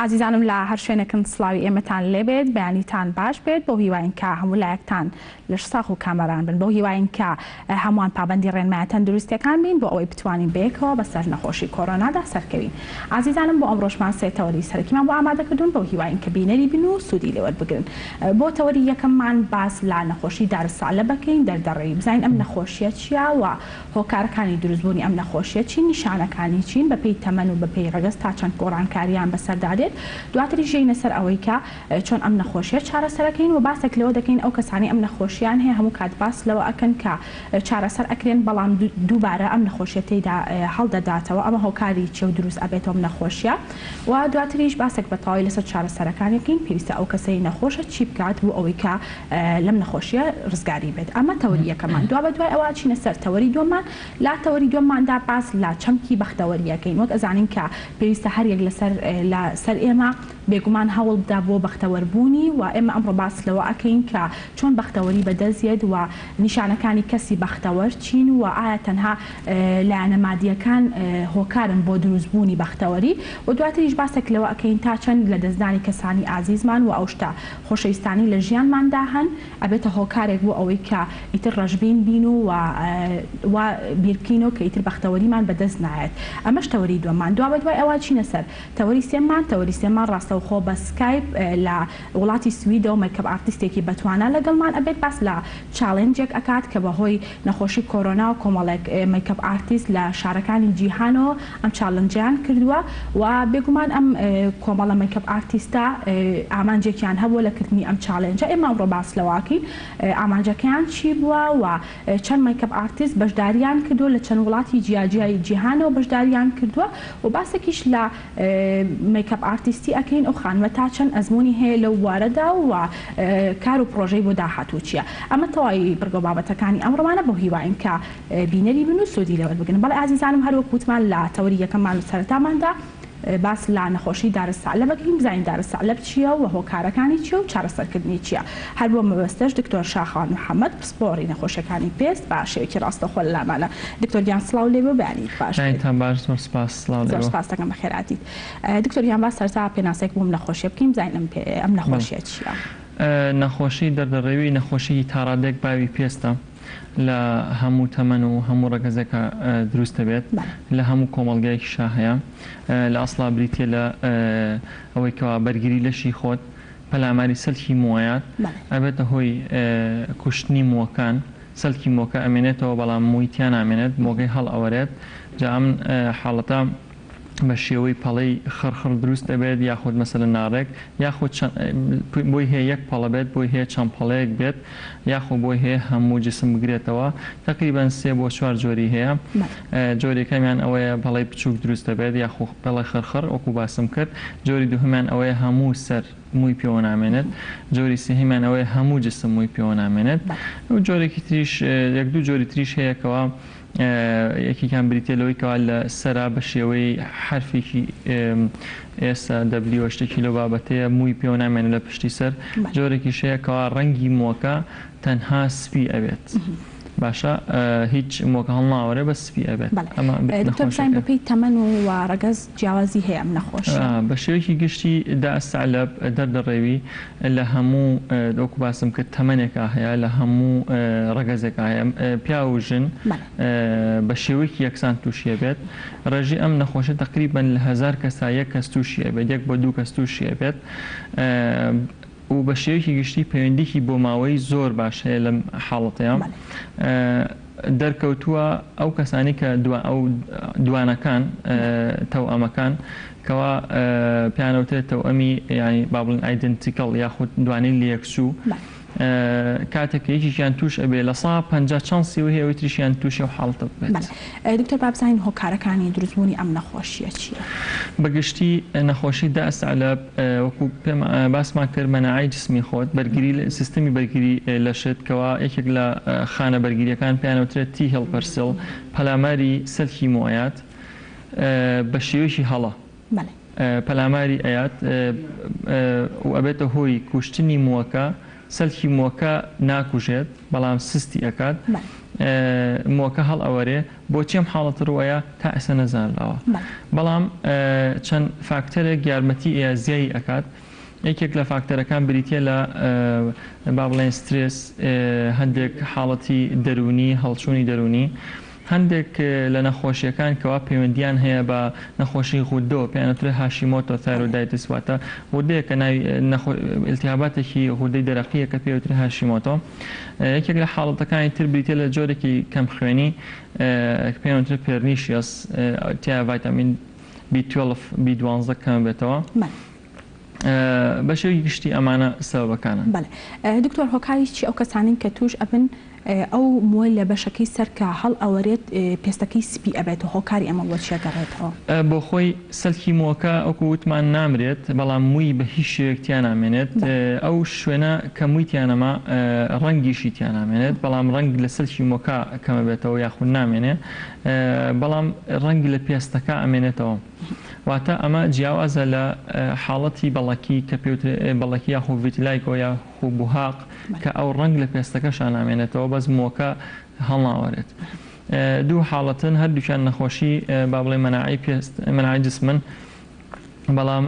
ئازیزانم لە هەر شوێنێکن سڵاوی ئێمەتان لێبێت بەیانیتان باش بێت بەو هیواین کە هەموو لایەکتان لەش ساغ و کامەران بن بەو هیواین کە هەمووان پابەندی ڕێنمایە تەندروستیەکان بین بۆ ئەوەی بتوانین بەیەکەوە بەسەر نەخۆشی کۆرۆنادا سەرکەوین ئازیزانم بۆ ئەمڕۆشمان سێ تەوەری سەرەکیمان بۆ ئامادە کردوون بەو هیواین کە بینەری بن و سوودی لێ وەربگرن بۆ تەوەری یەکەممان باس لە نەخۆشی دارالسعلە بەکەین دەردەڕێوی بزانین ئەم نەخۆشیە چیە و هۆکارەکانی دروستبوونی ئەم نەخۆشیە چین، نیشانەکانی چین، بەپێی تەمەن و بەپێی ڕەگەز تا چەند گۆڕانکارییان بەسەردا دێت، دواتریش یەینە سەر ئەوەی کە چۆن ئەم نەخۆشیە چارەسەرەکەین و باسێک لەوە دەکەین ئەو کەسانەی ئەم نەخۆشیان هەیە هەموو کات باس لەوە ئەکەن کە چارەسەر ئەکرێن بەڵام دووبارە ئەم نەخۆشیە تێیدا هەڵدەداتەوە ئەمە هۆکاری چیە و دروست ئەبێتەوە ئەم نەخۆشیە و دواتریش باسێک بە تەواوی لەسەر چارەسەرەکانی بکەین پێویستە ئەو کەسەی نەخۆشە چی بکات بۆ ئەوەی کە لەم نەخۆشیە ڕزگاری بێت ئەمە تەوەری یەکەمان دوابەدوای ئەوە ئەچینە سەر تەوەری دووەممان لا تەوەری دووەمماندا باس لە چەمکی بەختەوەری ئەکەین وەک ئەزانین کە پێویستە هەر یەک لەسەر لە سەر ئێمە بێگومان هەوڵ بدا بۆ بەختەوەر بوونی و ئێمە ئەمڕۆ باس لەوە ئەکەین کە چۆن بەختەوەری بەدەست یەت و نیشانەکانی کەسی بەختەوەر چین و ئایا تەنها لایەنە مادیەکان هۆکارن بۆ دروست بوونی بەختەوەری و دواتریش باسێک لەوە ئەکەین تا چەند لەدەستدانی کەسانی ئازیزمان و ئەو شتە خۆشەویستانی لە ژیانماندا هەن ئەبێتە هۆکارێک بۆ ئەوەی کە ئیتر ڕەشبین بین و وا بیربکەینەوە کە ئیتر بەختەوەریمان بەدەست نایەت ئەمەش تەوەری دووەممان دوابەدوای ئەوە چینە سەر تەوەری سێممان تەوەری سێممان ڕاستەوخۆ بە سکایپ لە وڵاتی سویدەوە makeup artist ێکی بەتوانا لەگەڵمان ئەبێت باس لە challenge ێک ئەکات کە بەهۆی نەخۆشی کۆرۆناوە کۆمەڵێک makeup artist لە شارەکانی جیهانەوە ئەم challenge ەیان کردووە و بێگومان ئەم کۆمەڵە makeup artist ە ئامانجێکیان هەبووە لە کردنی ئەم challenge ە ئێمە ئەمڕۆ باس لەوەکەین ئامانجەکەیان چی بووە و چەند makeup artist بەشداریان کردووە لە چەند وڵاتی جیاجیای جیهانەوە بەشداریان کردووە و باسێکیش لە makeup artist ی ئەکەین ئەو خانمە تا چەند ئەزموونی هەیە لەو بوارەدا و کار و پڕۆژەی بۆ داهاتوو چییە ئەمە تەواوی بڕگە و بابەتەکانی ئەمڕۆمانە بەو هیواین کە بینەری بن و سوودی لێ وەربگرن بەڵێ ئازیزانم هەر وەک وتمان لە تەوەری یەکەممان و سەرەتاماندا باس لە نەخۆشی دارالسعلب ئەکەین بزانین دارالسعلب چییە و هۆکارەکانی چییە و چارەسەرکردنی چییە هەر بۆ مەبەستەش دکتۆر شاخەوان محەمەد پسپۆڕی نەخۆشیەکانی پێست بە شێوەیەکی ڕاستەوخۆ لە لامانە دکتۆر گیان سڵاو لێ بێ و بەیانیت باش بێت. بەیانیتان باش زۆر سپاس سڵاو لێ زۆر بۆ. سپاست دەکەم بەخێرهاتیت دکتۆر گیان با سەرەتا پێناسەیەک بۆ ئەم نەخۆشیە بکەین بزانین ئەم ئەم بەڵێ نەخۆشیە چییە؟ نەخۆشی دەردەڕێوی نەخۆشیی تاڕادەیەک باوی پێستە لە هەموو تەمەن و هەموو ڕەگەزێکا دروست دەبێت بەڵێ. لە هەموو کۆمەڵگایەکیشا هەیە لە ئەسڵا بریتیە لە ئەوەی کەوا بەرگری لەشی خۆت پەلاماری سەلکی مووەیات بەڵێ. ئەبێتە هۆی کوشتنی مووەکان سەلکی مووەکە ئەمێنێتەوە بەڵام مووی تیا نامێنێت مووەکەی هەڵئەوەرێت جا ئەم حاڵەتە بە شێوەی پەڵەی خڕ خڕ دروست ئەبێت یاخود مەسەلەن ناڕێک یاخود چەند بۆی هەیە یەک پەڵە بێت بۆی هەیە چەند پەڵەیەک بێت یاخۆ بۆی هەیە هەموو جسم بگرێتەوە تەقریبەن سێ بۆ چوار جۆری هەیە جۆری یەکەمیان ئەوەیە پەڵەی بچووک دروست دەبێت یاخۆ پەڵەی خڕخڕ وەکو باسم کرد جۆری دووهەمیان ئەوەیە هەموو سەر مووی پێوە نامێنێت جۆری سێهەمیان ئەوەیە هەموو جسم مووی پێوە نامێنێت و جۆرێکی تریش یەک دوو جۆری تریش هەیە کەوا یەکێکیان بریتیە لەوەی کەوا لە سەرا بە شێوەی حەرفێکی ئێسە دەبلیوە شتێکی لەو بابەتەیە مووی پێوە نامێنێت لە پشتی سەر جۆرێکیش هەیە کەوا ڕەنگی مووەکە تەنها سپی ئەبێت باشە هیچ مووەکە هەڵناوەرێ بەس سپی ئەبێت ئەمە بەڵێ دکتۆر بزانین نەخۆشەکە. بەپێی تەمەن و و ڕەگەز جیاوازی هەیە ئەم نەخۆشیە؟ بە شێوەیەکی گشتی داء الثعلب دەردەڕێوی لە هەموو وەکو باسم کرد تەمەنێکا هەیە لە هەموو ڕەگەزێکا هەیە پیاو و ژن بە شێوەیەکی یەکسان تووشی ئەبێت ڕێژەی ئەم نەخۆشیە تەقریبەن لە هەزار کەسا یەک کەس تووشی ئەبێت یەک بۆ دوو کەس تووشی ئەبێت و بە شێوەیەکی گشتی پەیوەندیی بۆماوەیی زۆر باش هەیە لەم حاڵەتەیا. دەرکەوتووە ئەو کەسانەی کە ئەو دوانەکان، تەوئەمەکان، کەوا پێیان ئەوترێت تەوئەمی یانی با بڵێین identical یاخود دوانەی لەیەکچوو، کاتێک کە یەکێکیان تووش ئەبێ 50% chance ی ئەوەی هەیە ئەوی تریشیان تووشی ئەو حاڵەتە ببێت. بەڵێ دکتۆر با بزانین هۆکارەکانی دروستبوونی ئەم نەخۆشییە چییە؟ بە گشتی نەخۆشی داء الثعلب وەکو پێم باسمان کرد مەناعەی جسمی خۆت بەرگری سیستمی بەرگری لەشت کەوا یەکێک لە خانە بەرگریەکان پێیان ئەوترێت T helper cell پەلاماری سەلکی مو ئەیات بە شێوەیەکی هەڵە پەلاماری ئەیات و ئەبێتە هۆی کوشتنی مووەکە سەلکی مووەکە ناکوژێت بەڵام سستی ئەکات. مووەکە هەڵئەوەرێ، بۆچی ئەم حاڵەتە ڕووئەیا تا ئێستا نەزانراوە. بەڵام چەند فاکتەرێک یارمەتی ئەیا زیایی ئەکات، یەکێک لە فاکتەرەکان بریتیە لە با بڵێین سترێس، هەندێک حاڵەتی دەروونی، هەڵچوونی دەروونی، هەندێک لە نەخۆشیەکان کەوا پەیوەندیان هەیە بە نەخۆشی غودەوە پێیان ئەوترێ Hashimoto thyroiditis واتە غودەیەکە ناوی ئیلتیهاباتێکی غودەی دەرەقیە کە پێی ئەوترێ هاشیمۆتۆ. یەکێک لە حاڵەتەکانی تر بریتیە لە جۆرێکی کەمخوێنی کە پێیان ئەوترێ pernicious تیایا ڤایتامین بی 12 بی 12 کەم بێتەوە. بە شێوەیەکی گشتی ئەمانە سەبەبەکانن. بەڵێ دکتۆر هۆکاری چی ئەو کەسانەن کە توش ئەبن ئەو مووە لە بەشەکەی سەر کە هەڵ ئەوەرێت پێستەکەی سپی ئەبێت و هۆکاری ئەمە بۆ چیە گەڕێتەوە؟ بۆخۆی سەلکی مووەکە وەکو وتمان نامرێت بەڵام مووی بە هیچ شێوەیەک تیا نامێنێت ئەو شوێنە کە مووی تیا نەما ڕەنگیشی تیا نامێنێت بەڵام ڕەنگ لە سەلکی مووەکە کەمەبێتەوە یاخود نامێنێ بەڵام ڕەنگ لە پێستەکە ئەمێنێتەوە. واتە ئەمە جیاوازە لە حاڵەتی بەڵەکی کە پێوترێ بەڵەکی یاخو vitiligo یاخو بوهاق کە ئەو ڕەنگ لە پێستەکەشا نامێنێتەوە بەس مووەکە هەڵناوەرێت. دوو حاڵەتن هەردووکیان نەخۆشی با بڵێین مەناعەی پێست مەناعەی جسمن بەڵام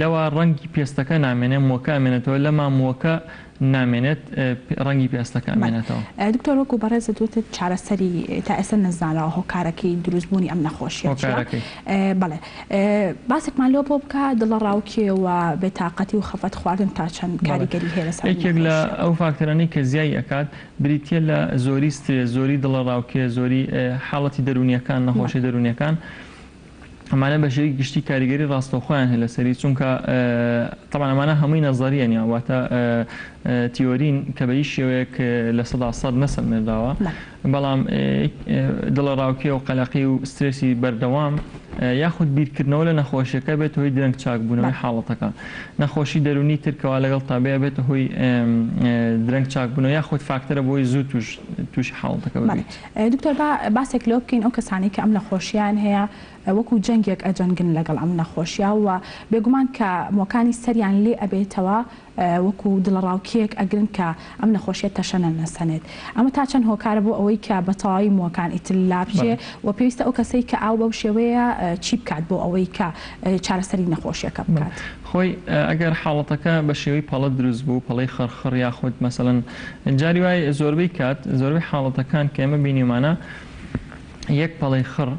لەوە ڕەنگی پێستەکە نامێنێ مووەکە ئەمێنێتەوە لەما مووەکە نامێنێت ڕەنگی پێستەکە ئەمێنێتەوە. دکتۆر وەکو بەڕێزت وتت چارەسەری تا ئێستا نەزانراوە هۆکارەکەی دروست بوونی ئەم نەخۆشیە چیە؟ هۆکارەکەی. بەڵێ باسێکمان لۆ بۆ بکە دڵەڕاوکێ و بێتاقەتی و خەفەت خواردن تا چەند بەڵێ کاریگەری هەیە لەسەر ئەم یەکێک لە نەخۆشیە؟ ئەو فاکتەرانەی کە زیای ئەکات بریتیە لە زۆری سترێس زۆری دڵەڕاوکێ زۆری حاڵەتی دەروونیەکان نەخۆشیە دەروونیەکان ئەمانە بە شێوەیەکی گشتی کاریگەری ڕاستەوخۆیان هەیە لەسەری چونکە تەبعەن ئەمانە هەمووی نەزەریەن یان واتە تیۆرین کە بە هیچ شێوەیەک 100% نەسەلمێنراوە بەڵام دڵەڕاوکێ و قەلەقی و سترێسی بەردەوام یاخود بیرکردنەوە لە نەخۆشیەکە بێتە هۆی درەنگ چاکبوونەوەی حاڵەتەکە نەخۆشی دەروونی تر کەوا لەگەڵ تابێ بێتە هۆی درەنگ چاکبوونەوە یاخود فاکتەرە بۆی زوو تووشی حاڵەتەکە ببیت. دکتۆر با باسێک لەوە بکەین ئەو کەسانەی کە ئەم نەخۆشیەیان هەیە وەکو جەنگێک ئەجەنگن لەگەڵ ئەم نەخۆشیە و بێگومان کە موەکانی سەریان لێ ئەبێتەوە وەکو دڵەڕاوکێیەک ئەگرن کە ئەم نەخۆشیە تەشەنە نەسەنێت ئەمە تا چەند هۆکارە بۆ ئەوەی کە بە تەواوی موەکان ئیتر لابچێ و پێویستە ئەو کەسەی کە ئاو بەو شێوەیە چی بکات بۆ ئەوەی کە چارەسەری نەخۆشیەکە بکات؟ خۆی ئەگەر حاڵەتەکە بە شێوەی پەڵە دروست بوو پەڵەی خڕخڕ یاخود مەسەلەن جاری وایە زۆربەی کات زۆربەی حاڵەتەکان کە ئێمە بینیومانە یەک پەڵەی خڕ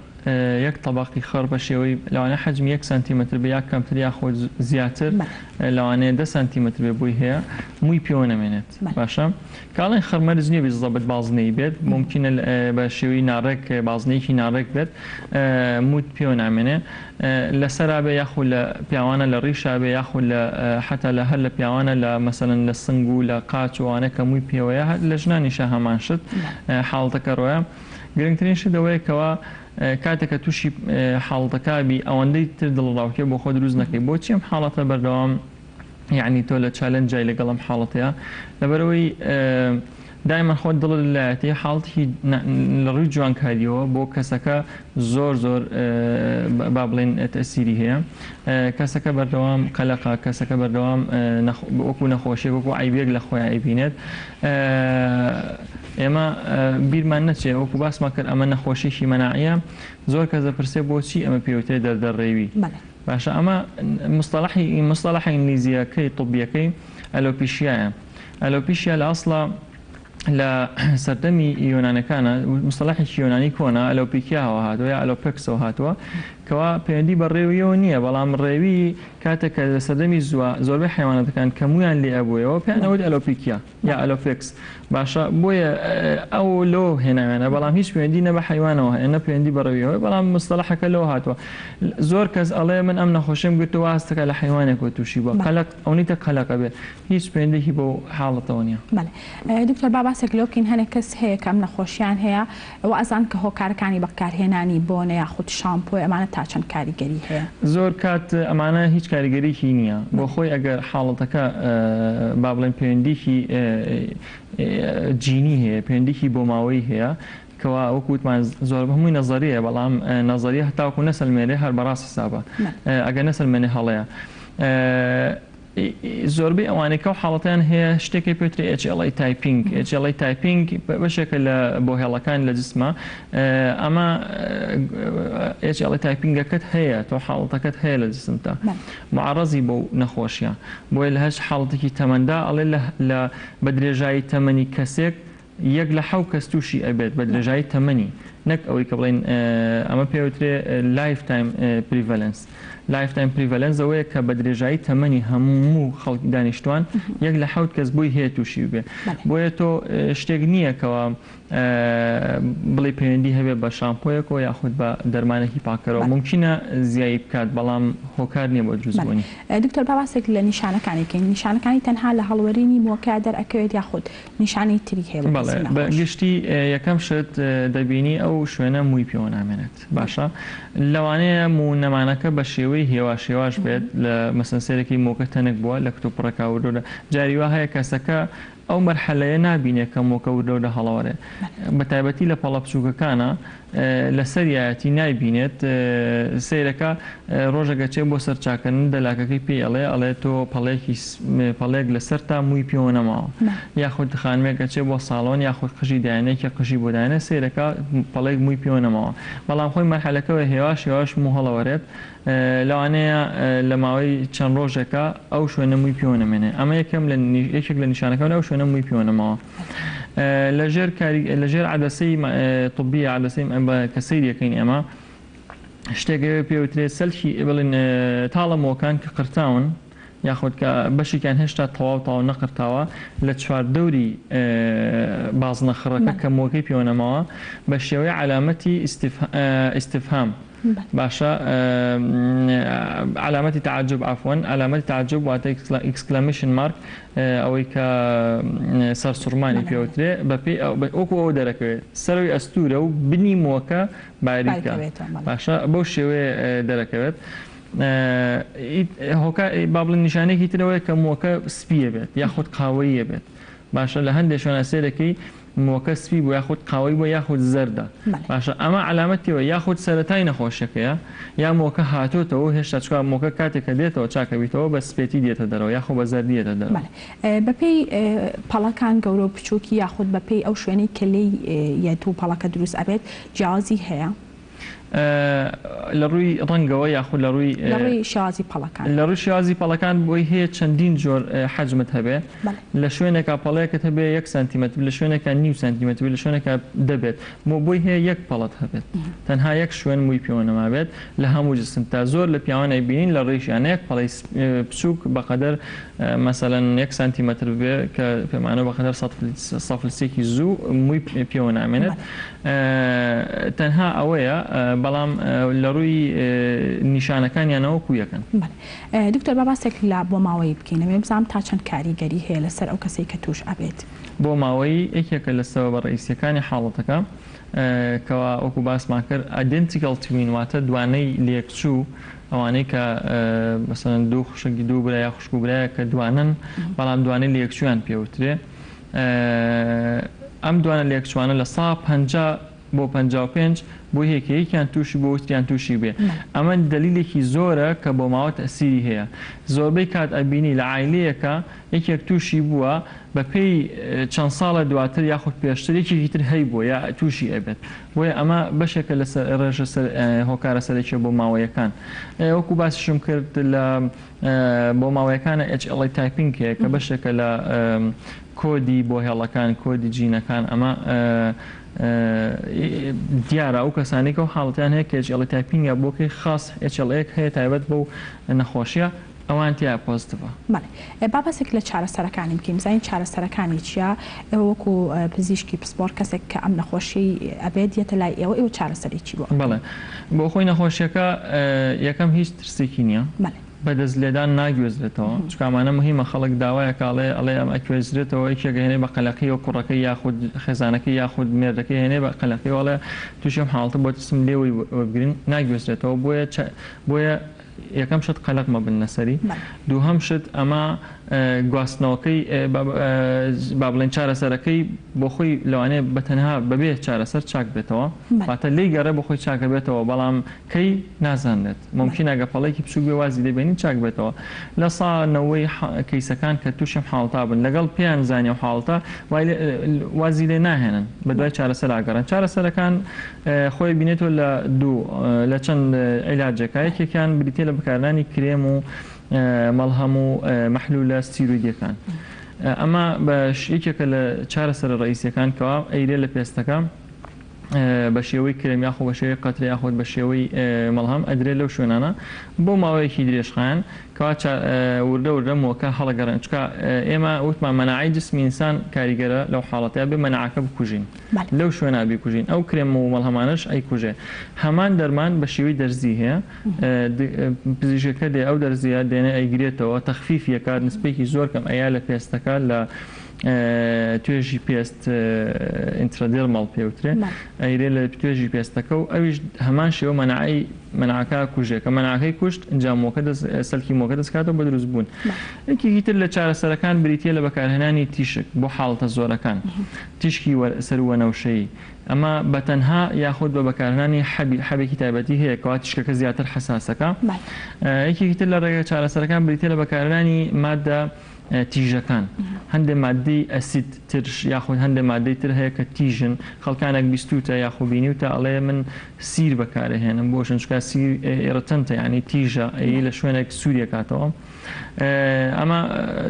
یەک تەبەقی خڕ بە شێوەی لەوانەیە حەجمی یەک سانتیمەتر بێ یا کەمتر یاخود زیاتر لەوانەیە دە سانتیمەتر بێ بۆی هەیە مووی پێوە نەمێنێت باشە کاڵێن خڕ مەرج نییە بزەبت بازنەی بێت مومکینە بە شێوەی ناڕێک بازنەیەکی ناڕێک بێت مووت پێوە نامێنێ لە سەرا بێ یاخود لە پیاوانە لە ڕیشا بێ یاخود لە حەتا لە هەر لە پیاوانە لە مەسەلەن لە سنگ و لە قاچ و ئەوانە کە مووی پێوەیە هەر لە ژنانیشا هەمان شت حاڵەتەکە ڕۆیە گرنگترین شت ئەوەیە کەوا کاتێک کە تووشی حاڵەتەکە بی ئەوەندەی تر دڵەڕاوکێ بۆ خۆ دروست نەکەی بۆچی ئەم حاڵەتە بەردەوام یەعنی تۆ لە challenge ای لەگەڵ ئەم حاڵەتەیا لەبەرئەوەی دایمەن خۆت دڵت لەلایەتی حاڵەتێکی لە ڕووی جوانکاریەوە بۆ کەسەکە زۆر زۆر با بڵێن تەسیری هەیە کەسەکە بەردەوام قەلەقە کەسەکە بەردەوام وەکو نەخۆشیێک وەکو عیبێک لە خۆیان ئەیبینێت ئێمە بیرمان نەچێ وەکو باسمان کرد ئەمە نەخۆشیێکی مەناعیە زۆر کەس دەپرسێ بۆچی ئەمە پێوترێ دەردەڕێوی باشە ئەمە مستەڵەحی مستەڵەحە ئینگلیزییەکەی طبیەکەی ئەلۆپیشیایە ئەلۆپیشیا لە ئەسڵا لە سەردەمی یۆنانەکانە مستەڵەحێکی یۆنانی کۆنە ئەلۆپیکیاوە هاتووە یا ئەلۆپێکسەوە هاتووە کەوا پەیوەندی بە ڕێویەوە نییە بەڵام ڕێوی کاتێک کە لە سەردەمی زووە زۆربەی حەیواناتەکان کە موویان لێ ئەبوویەوە پێیان ئەوت ئەلۆپیکیا یا ئەلۆپێکس باشە بۆیە ئەو لەوە هێناویانە بەڵام هیچ پەیوەندی نە بە حەیوانەوە هەیە نە پەیوەندی بە ڕەویەوە بەڵام مستەڵەحەکە لەوە هاتووە زۆر کەس ئەڵێ من ئەم نەخۆشیم گرتووە وا هەستەکە لە حەیوانێکەوە تووشی بووە قەلەق ئەونیتە قەلەقە بێ هیچ پەیوەندیەکی بەو حاڵەتەوە نییە. بەڵێ دکتۆر با باسێک لەوە بکەین هەنێک کەس هەیە کە ئەم نەخۆشیان هەیە وا ئەزانن کە هۆکارەکانی بەکارهێنانی بۆنە یاخود شامپۆیە ئەمانە تا چەند کاریگەری هەیە؟ زۆر کات ئەمانە هیچ کاریگەریی نییە بۆ خۆی ئەگەر حاڵەتەکە با بڵێین پەیوەندیی جینی هەیە پەیوەندیی بۆماوەیی هەیە کەوا وەکو وتمان زۆر هەمووی نەزەرییە بەڵام نەزەریە هەتاوەکو نەسەلمێنرێ هەر بەڕاست حسابە ئەگەر نەسەلمێنێ هەڵەیە. زۆربەی ئەوانەی کەو حاڵەتیان هەیە شتێکی پێتری HLA typing. HLA typing بەشێکە لە بۆهێڵەکان لە جسمە. ئەمە HLA typing ەکەت هەیە، تۆ حاڵەتەکەت هەیە لە جسمتا، معرەزی بەو نەخۆشیە. بۆیە لە هەچ حاڵەتێکی تەمەندا ئەڵێ لە بە درێژایی تەمەنی کەسێک یەک لە حەو کەس تووشی ئەبێت بە درێژایی تەمەنی، نەک ئەوەی کە بڵێین ئەمە پێوترێ lifetime prevalence. Lifetime prevalence ئەوەیە کە بە درێژایی تەمەنی هەموو خەڵکی دانیشتوان یەک لە حەوت کەس بۆی هەیە تووشی ببێ. بۆیە تۆ شتێک نییە کەوا بڵێی پەیوەندی هەبێ بە شامپۆیەکەوە یاخود بە دەرمانێکی پاککەرەوە. مومکینە زیایی بکات بەڵام هۆکار نییە بۆ دروستبوونی. دکتۆر با باسێک لە نیشانەکانی بکەین. نیشانەکانی تەنها لە هەڵوەرینی مووەکە دەرئەکەوێت یاخود نیشانەی تری هەیە بۆ بەڵێ کەسی بە نەخۆش؟ گشتی یەکەم شت دەبینی ئەو شوێنە مووی پێوە نامێنێت باشە لەوانەیە موو نەمانەکە بە شێوەی هێواش هێواش بێت لە مەسەن سەیرەکەی مووەکە تەنک بووە لە کتوپڕێکا وردە وردە جاری وا هەیە کەسەکە ئەو مەرحەلەیە نابینێ کە مووەکە وردە وردە هەڵەوەرێ بە تایبەتی لە پەڵە بچووکەکانا لەسەریایەتی نایبینێت سەیرەکە ڕۆژێک ئەچێ بۆ سەر چاکردن دەلاکەکەی پێی ئەڵێ ئەڵێ تۆ پەڵەیەکی پەڵەیەک لەسەرتا مووی پێوە نەماوە یاخود خانمێک ئەچێ بۆ ساڵۆن یاخود قژی دایەنێ کێ قژی بۆ دایەنێ سەیرەکە پەڵەیەک مووی پێوە نەماوە بەڵام خۆی مەرحەلەکە هێواش هێواش موو هەڵەوەرێت لەوانەیە لە ماوەی چەند ڕۆژێکا ئەو شوێنە مووی پێوە نەمێنێ ئەمە یەکەم لە یەکێک لە نیشانەکان ئەو شوێنە مووی پێوە نەماوە لە ژێر کاری لە ژێر عەدەسەی طبیە عەدەسەی کە سەیری ئەکەین ئێمە شتێک هەیە پێ وترێ سەلکی بڵێن تاڵە مووەکان کە قرتاون یاخود کە بەشێکیان هێشتا تەواو تەواو نەقرتاوە لە چواردەوری بازنە خڕەکە کە مووەکەی پێوە نەماوە بە شێوەی عەلامەتی ئیستفهام باشە عەلامەتی تەعەجوب عەفوەن عەلامەتی تەعەجوب واتە exclamation mark ئەوەی کە سەرسوڕمانی پێوترێ بەپێی وەکو ئەوە دەرەکەوێت سەرەوەی ئەستوورە و بنی مووەکە باریکە باشە بەو شێوەیە دەرەکەوێت. هۆکار با بڵێین نیشانەیەکی تر ئەوەیە کە مووەکە سپییە بێت یاخود قاوەییە بێت باشە لە هەندێک شوێنە سەیرەکەی مووەکە سپی بوو یاخود قاوەی بووە یاخود زەردە باشە ئەمە عەلامەتیەوە یاخود سەرەتای نەخۆشیەکەیە یا مووەکە هاتۆتەوە و هێشتا چکا مووەکە کاتێک کە دێتەوە چاکەبیتەوە بە سپێتی دێتە دەرەوە یاخۆ بە زەردی دێتە دەرەوە. بەڵێ بەپێی پەڵەکان گەورە و بچووکی یاخود بەپێی ئەو شوێنەی کە لێی یەت و پەڵەکە دروست ئەبێت جیاوازی هەیە؟ لە ڕووی ڕەنگەوە یاخود لە ڕووی. لە ڕووی شێوازی پەڵەکان. لە ڕووی شێوازی پەڵەکان بۆی هەیە چەندین جۆر حەجمت هەبێ. لە شوێنێکا پەڵەیەکت هەبێ یەک سانتیمەتر لە شوێنێکا نیو سانتیمەتر لە شوێنێکا دە بێت. بۆی هەیە یەک پەڵەت هەبێت. تەنها یەک شوێن مووی پێوە نەمابێت لە هەموو جسمتا. زۆر لە پیاوان ئەیبینین لە ڕیشیانە یەک پەڵەی بچووک بەقەدەر مەسەلەن یەک سانتیمەتر ببێ کە پێمانە بەقەدەر سەد فلسێکی زوو مووی پێوە نامێنێت. تەنها ئەوەیە بەڵام لە ڕووی نیشانەکانیانەوە وەکو یەکن. بەڵێ دکتۆر با باسێک لە بۆماوەیی بکەین ئەمەوێ بزانم تا چەند کاریگەری هەیە لەسەر ئەو کەسەی کە تووش ئەبێت. بۆماوەیی یەکێکە لە سەبەبە ڕەئیسیەکانی حاڵەتەکە کەوا وەکو باسمان کرد identical twin واتە دوانەی لێکچوو ئەوانەی کە مەسەلەن دوو خوشک دوو برا یا خوشک و برایەک کە دوانەن بەڵام دوانەی لێکچوویان پێوترێ ئەم دوانە لێکچوانە 50% بۆ 55 بۆی هەیە کە یەکیان تووشی بۆ وتریان تووشی بێ. ئەمە دەلیلێکی زۆرە کە بۆ ماوە تەئسیری هەیە. زۆربەی کات ئەبینی لە عایلەیەکا یەکێک تووشی بووە بە پێی چەند ساڵێ دواتر یاخود پێشتر یەکێکی تر هەیبووە یا تووشی ئەبێت. بۆیە ئەمە بەشێکە لە ڕێژە هۆکارە سەرەکیە بۆ ماوەیەکان. وەکو باسیشم کرد لە بۆ ماوەیەکانە HLA typing هەیە کە بەشێکە لە کۆدی بۆهێڵەکان، کۆدی جینەکان، ئەمە دیارە ئەو کەسانەی کە ئەو حاڵەتیان هەیە کە HLA typing ە بۆکەی خاص HLA هەیە تایبەت بەو نەخۆشیە ئەوان تیا positive ە. بەڵێ با باسێک لە چارەسەرەکانی بکەین بزانین چارەسەرەکانی چیە ئێوە وەکو پزیشکی پسپۆڕ کەسێک کە ئەم نەخۆشیەی ئەبێت یەتە لای ئێوە ئێوە چارەسەری چی بۆ ئەکەن؟ بەڵێ بۆ خۆی نەخۆشیەکە یەکەم هیچ ترسێکی نیە. بەڵێ. بە دەست لێدان ناگوێزرێتەوە چونکە ئەمانە مهیمە خەڵک داوایەکە ئەڵێ ئەڵێ ئەم ئەکوێزرێتەوە یەکێک ئەهێنێ بە قەلەقیەوە کوڕەکەی یاخود خێزانەکەی یاخود مێردەکەی ئەهێنێ بە قەلەقیەوە ئەڵێ توشی ئەم حاڵەتە بۆ ترسم لێوەی وەربگرین ناگوێزرێتەوە بۆیە بۆیە یەکەم شت قەلەق مەبن لەسەری دووهەم شت ئەمە گواستنەوەکەی با بڵێین چارەسەرەکەی بۆ خۆی لەوانەیە بە تەنها بەبێ چارەسەر چاک بێتەوە واتە لێی گەڕێ بۆ خۆی چاکە بێتەوە بەڵام کەی نازانرێت مومکینە گەر پەڵەیەکی بچوک بێ وازی لێ بێنین چاک بێتەوە لە سا نەوەی کەیسەکان کە توشی ئەم حاڵەتە بن لەگەڵ پێیان زانی ئەو حاڵەتە وای لێ وازی لێ ناهێنن بە دوای چارەسەر ئەگەڕێن چارەسەرەکان خۆی بینێتەوە لە دوو لە چەند عیلاجێکا یەکێکیان بریتیە لە بەکارهێنانی کرێم و مەڵهەم و مەحلولە ستیرۆیدیەکان ئەمە بە یەکێکە لە چارەسەرە ڕەئیسیەکان کەوا ئەیرێ لە پێستەکە بە شێوەی کرێم یاخۆ بە شێوەی قەترە یاخود بە شێوەی مەڵهەم ئەدرێ لەو شوێنانە بۆ ماوەیەکی درێژخایەن کەوا وردە وردە مووەکە هەڵەگەڕێن چونکە ئێمە وتمان مەناعەی جسمی ئینسان کاریگەرە لەو حاڵەتەیا بێ مەناعەکە بکوژین لەو شوێنە بیکوژین ئەو کرێم و مەڵهەمانەش ئەیکوژێ هەمان دەرمان بە شێوەی دەرزی هەیە پزیشکەکە دێ ئەو دەرزیە دێنێ ئەیگرێتەوە تەخفیفی ئەکات نسبەیەکی زۆر کەم ئەیا لە پێستەکە لە توێژی پێست intradermal پێوترێ ئەیرێ لە توێژی پێستەکە و ئەویش هەمان شێوە مەناعەی مەناعەکە ئەکوژێ کە مەناعەکەی کوشت ئینجا مووەکە دەست سەلکی مووەکە دەست کاتەوە بە دروست بوون یەکێکی تر لە چارەسەرەکان بریتیە لە بەکارهێنانی تیشک بۆ حاڵەتە زۆرەکان تیشکی سەرووەنەوشەیی ئەمە بە تەنها یاخود بە بەکارهێنانی حەبی حەبێکی تایبەتی هەیە کەوا تیشکەکە زیاتر حەساسەکە یەکێکی تر لە ڕێگە چارەسەرەکان بریتیە لە بەکارهێنانی مادە تیژەکان هەندێ ماددەی ئەسید ترش یاخود هەندێ ماددەی تر هەیە کە تیژن خەڵکانێک بیستووتە یاخۆ بینیوتە ئەڵێ من سیر بەکارەهێنم بۆ چونکە سیر irritant ە یانی تیژە ئەی لە شوێنێک سووریەکاتەوە ئەمە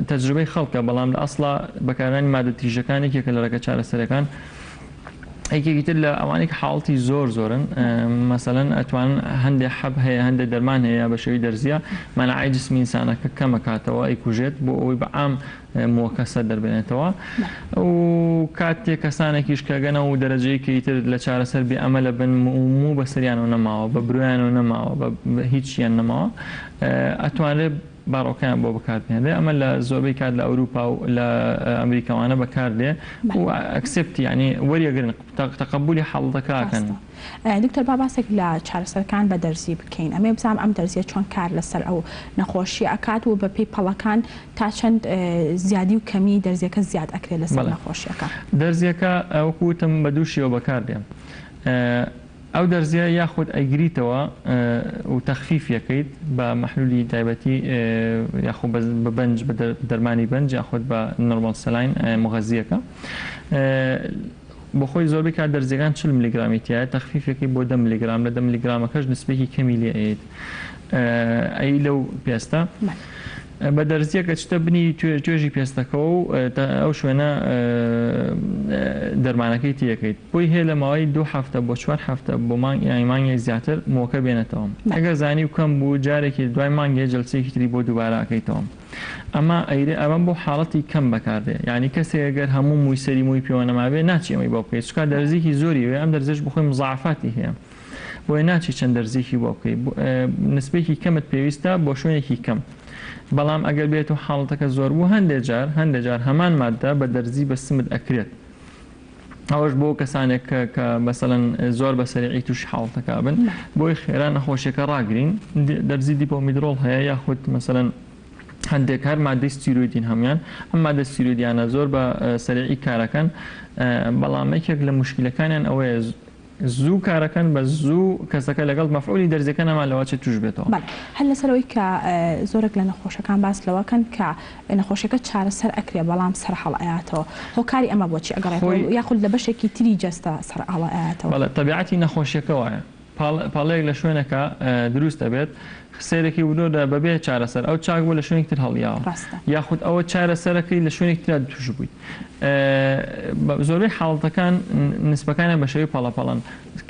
تەجروبەی خەڵکە بەڵام لە ئەسڵا بەکارهێنانی ماددە تیژەکان یەکێکە لە ڕێگە چارەسەرەکان یەکێکی تر لە ئەوانەی کە حاڵەتی زۆر زۆرن مەسەلەن ئەتوانن هەندێک حەب هەیە هەندێک دەرمان هەیە بە شێوەی دەرزیە مەناعەی جسمی ئینسانەکە کەمەکاتەوە ئەیکوژێت بۆ ئەوەی بە عام مووەکە سەر دەربێنێتەوە و کاتێک کەسانێکیش کە گەنە و دەرەجەیەکی تر لە چارەسەر بێ ئەمە لە بن موو بەسەریانەوە نەماوە بە برۆیانەوە نەماوە بە هیچیان نەماوە ئەتوانرێت باڕۆکەیان بۆ بەکار بهێنرێ ئەمە لە زۆربەی کات لە ئەوروپا و لە ئەمریکا وانە بەکار دێ و accept ی یانی وەریەگرن تەقەبولی حاڵەتەکە ئەکەن. ڕاستە دکتۆر با باسێک لە چارەسەرەکان بە دەرزی بکەین ئەمەوێ بزانم ئەم دەرزیە چۆن کار لەسەر ئەو نەخۆشیە ئەکات و بەپێی پەڵەکان تا چەند زیادی و کەمی دەرزیەکە زیاد ئەکرێت لەسەر نەخۆشیەکە؟ دەرزیەکە وەکو وتم بە دوو شێوە بەکار دێ. ئەو دەرزیە یاخود ئەیگریتەوە و تەخفیفی ئەکەیت بە مەحلولی تایبەتی یاخۆ بە بەنج بە دەرمانی بەنج یاخود بە normal saline موغەزیەکە بۆ خۆی زۆربەی کات دەرزیەکان 40 ملیگرامی تایە تەخفیفەکەی بۆ 10 ملیگرام لە 10 ملیگرامەکەش نسبێکی کەمی لێ ئەیت ئەی لەو پێستە بە دەرزیەک ئەچتە بنی توێژی پێستەکەوە و ئەو شوێنە دەرمانەکەی تێکەیت بۆی هەیە لە ماوەی دوو هەفتە بۆ چوار هەفتە بۆ مانگ یانی مانگێک زیاتر مووەکە بێنێتەوە. ئەگەر زانی و کەم بوو جارێکی دوای مانگێ جەلسەیەکی تری بۆ دووبارە ئەکەیتەوە. ئەمە ئەیرێ ئەمە بۆ حاڵەتی کەم بەکار دێ یانی کەسێک ئەگەر هەموو مووی سەری مووی پێوە نەمابێ ناچی ئەمەی بۆ بکەی چونکا دەرزیکی زۆری ئەوێ ئەم دەرزیەش بۆخۆی مزاعەفاتی هەیە بۆیە ناچی چەند دەرزیکی بۆ بکەی نسبەیەکی کەمت پێویستە بۆ شوێنێکی کەم بەڵام ئەگەر بێت و حاڵەتەکە زۆر بوو هەندێ جار هەندێ جار هەمان ماددە بە دەرزی بە سمت ئەکرێت. ئەوەش بۆ کەسانێک کە کە مەسەلەن زۆر بە سەریعی تووشی حاڵەتەکە ئەبن بۆی خێرا نەخۆشیەکە ڕاگرین دەرزی Depo-Medrol هەیە یاخود مەسەلەن هەندێک هەر مادەی ستیرۆیدین هەموان ئەم مادە ستیرۆیدیانە زۆر بە سەریعی کارەکەن بەڵام یەکێک لە موشکیلەکانیان ئەوەیە زوو کارەکەن بەس زوو کەسەکە لەگەڵ مەفعولی دەرزیەکە نەما لەوەچێت توش بێتەوە. بەڵێ هەر لەسەر ئەوەی کە زۆرێک لە نەخۆشەکان باس لەوە کەن کە نەخۆشیەکە چارەسەر ئەکرێ بەڵام سەر هەڵئەیاتەوە هۆکاری ئەمە بۆچی ئەگەڕێتەوە یاخود لە بەشێکی تری جەستە سەر هەڵئەیاتەوە؟ بەڵێ تەبیعەتی نەخۆشیەکە وایە پەڵەیەک لە شوێنێکا دروست ئەبێت سەیرەکەی وردە بەبێ چارەسەر ئەو چاک بوو لە شوێنێکی تر هەڵیاوە یاخود ئەوە چارەسەرەکەی لە شوێنێکی ترا توش بوویت زۆربەی حاڵەتەکان نسبەکانیان بە شێوەی پەڵە پەڵەن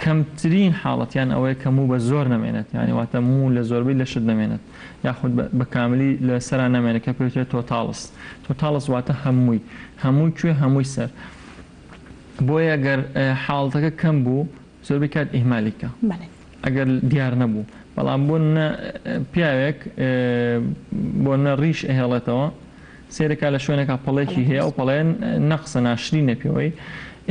کەمترین حاڵەتیان ئەوەیە کە موو بە زۆر نەمێنێت یانی واتە موو لە زۆربەی لەشت نەمێنێت یاخود بە کاملی لە سەرا نەمێنێت کە پێوترێت totalis totalis واتە هەمووی هەمووی کوێ هەمووی سەر بۆیە گەر حاڵەتەکە کەم بوو زۆربەی کات ئیهمالی کە ئەگەر دیار نەبوو بەڵام بۆ نمونە پیاوێک بۆ نمونە ڕیش ئەهێڵێتەوە سەیرەکا لە شوێنێکا پەڵێکی هەیە ئەو پەڵەیە نەقسە ناشرینە پێوەی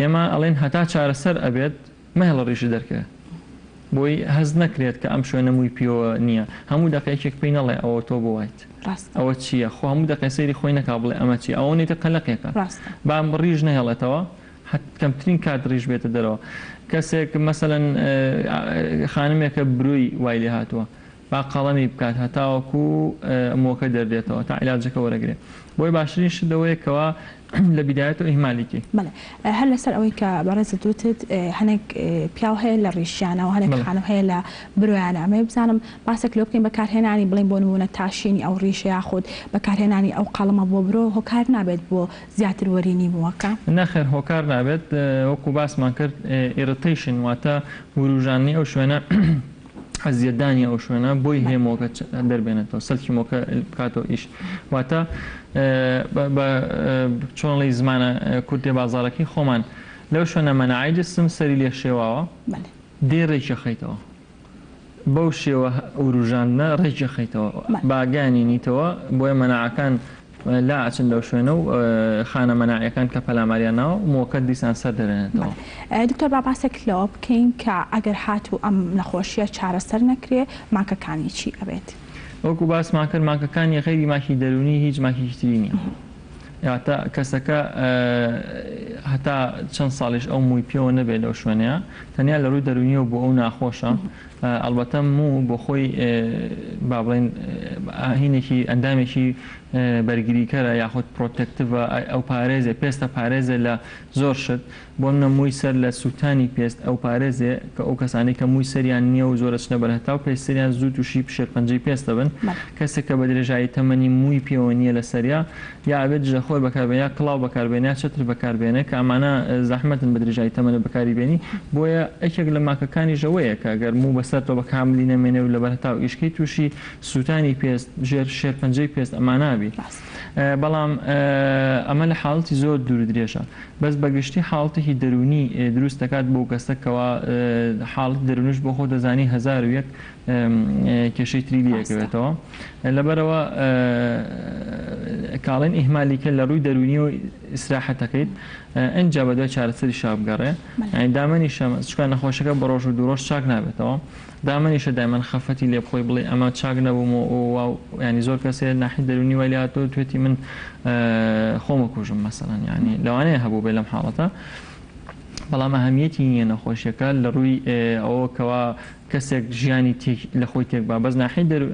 ئێمە ئەڵێن هەتا چارەسەر ئەبێت مەهێڵە ڕیشت دەرکەوێ. بۆی هەست نەکرێت کە ئەم شوێنە مووی پێوە نییە. هەموو دەقە یەکێک پێی نەڵێ ئەوە تۆ بۆ وایت؟ ئەوە چییە؟ خۆ هەموو دەقەی سەیری خۆی نەکا بڵێ ئەمە چییە؟ ئەوە نیتە قەلەقێکە. با ڕیش نەهێڵێتەوە کەمترین کات ڕیش بێتە دەرەوە. کەسێک مەسەلەن خانمێکە برۆی وای لێ هاتووە با قەڵەمی بکات هەتاوەکو مووەکە دەردێتەوە تا عیلاجەکە وەرەگرێ. بۆیە باشترین شت ئەوەیە کەوا لە بیدایەتەوە ئیهمالی کەی. بەڵێ هەر لەسەر ئەوەی کە بەڕێزت وتت هەنێک پیاو هەیە لە ڕیشیانە و هەنێک خانم هەیە لە برۆیانە ئەمەوێ بزانم باسێک لەوە بکەین بەکارهێنانی بڵێین بۆ نموونە تاشینی ئەو ڕیشە یاخود بەکارهێنانی ئەو قەڵەمە بۆ برۆ هۆکار نابێت بۆ زیاتر وەرینی مووەکە؟ نەخێر هۆکار نابێت وەکو باسمان کرد Irritation واتە وروژاندنی ئەو شوێنە ئەزیەتدانی ئەو شوێنە بۆی هەیە مۆکە دەربێنێتەوە سەلکی مۆکە بکاتەوە ئیش واتە بە چۆنڵی زمانە کوردێ بازارەکەی خۆمان لەو شوێنە مەناعەی جسم سەری لێ شێواوە دێ ڕێکی خەیتەوە بەو شێوە وروژاندنە ڕێکی خەیتەوە باگانی نیتەوە بۆیە مەناعەکان لا ئەچن لەو شوێنە و خانە مەناعیەکان کە پەلاماریان ناوە مۆکە دیسان سەر دەرێنێتەوە. بەڵێ دکتۆر با باسێک لەوە بکەین کە ئەگەر هاتوو ئەم نەخۆشیە چارەسەر نەکرێ ماکەکانی چی ئەبێت؟ وەکو باسمان کرد ماکەکانی غەیری ماکی دەروونی هیچ ماکێکی تری نیە واتە کەسەکە هەتا چەند ساڵیش ئەو مووی پێوە نەبێت لەو شوێنەیە تەنیا لە ڕووی دەروونیەوە بۆ ئەو ناخۆشە ئەڵبەتە موو بۆ خۆی با بڵێین هینێکی ئەندامێکی بەرگریکەرە یاخود protective ە ئەو پارێزێ پێستە پارێزێ لە زۆر شت بۆ نمونە مووی سەر لە سووتانی پێست ئەو پارێزێ کە ئەو کەسانەی کە مووی سەریان نییە و زۆر ئەچنە بەر هەتاو پێست سەریان زوو تووشی شێرپەنجەی پێست دەبن کەسێک کە بە درێژایی تەمەنی مووی پێوە نییە لە سەریا یا ئەبێت دژەخۆر بەکاربێنێ یا کڵاو بەکاربێنێ یا چەتر بەکاربێنێ کە ئەمانە زەحمەتن بە درێژایی تەمەنت بەکاری بێنی بۆیە یەکێک لە ماکەکانیش ئەوەیە کە گەر موو بەسەرتەوە بە کاملی نەمێنێ و لەبەر هەتاو ئیشکەی تووشی سووتانی پێست ژێر شێرپەنجەی پێست ئەمانە ئەبی بەڵام ئەمە لە حاڵەتی زۆر دوور و درێژە بەس بە گشتی حاڵەتێکی دەروونی دروست دەکات بۆ کەسە کەوا حاڵەتی دەروونیش بۆ خۆت دەزانی 1001 کێشەی تری لێ ئەکەوێتەوە لەبەرەوە کاڵێن ئیهمالی کە لە ڕووی دەروونیەوە ئیسراحەت دەکەیت ئەنجا بەدوای چارەسەری شا بگەڕێ یانی دامەنیشە چونکە نەخۆشەکە بە ڕۆژ و دوو ڕۆژ چاک نابێتەوە دامەنیشە دایمەن خەفەتی لێ بخۆی بڵێ ئەمە چاک نەبووم و واو ینی زۆر کەسێ ناحی دەروونی وای لێ هاتووە توێتی من خۆمە کوژم مەسەلەن ینی لەوانەیە هەبوو بێ لەم حاڵەتە بەڵام ئەهەمیەتی نییە نەخۆشیەکە لە ڕووی ئەوە کەوا کەسێک ژیانی تێک لە خۆی تێک با بەس ناحیەی دەرو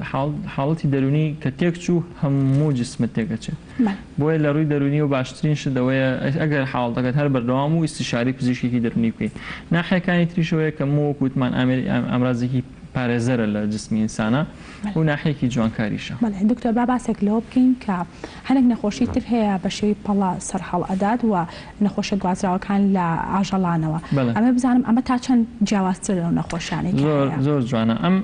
حاڵەتی دەرونی کە تێک چوو هەموو جسمت تێک ئەچێت بۆیە لە ڕووی دەرونیەوە باشترین شت ئەوەیە ئەگەر حاڵەتەکەت هەر بەردەوام بوو ئیستیشارەی پزیشکێکی دەرونی بکەی ناحیەکانی تریش ئەوەیە کە موو وەکو وتمان ئامێری ئامرازێکی پارێزەرە لە جسمی ئینسانا و ناحیەکی جوانکاریشە. بەڵێ دکتۆر با باسێک لەوە بکەین کە هەنێک نەخۆشی تر هەیە بە شێوەی پەڵە سەرهەڵ ئەدات و نەخۆشیە گوازراوەکان لە ئاژەڵانەوە ئەمە بزانم ئەمە تا چەند جیاوازترە لەو نەخۆشیانەی کە زۆر هەیە؟ زۆر جوانە ئەم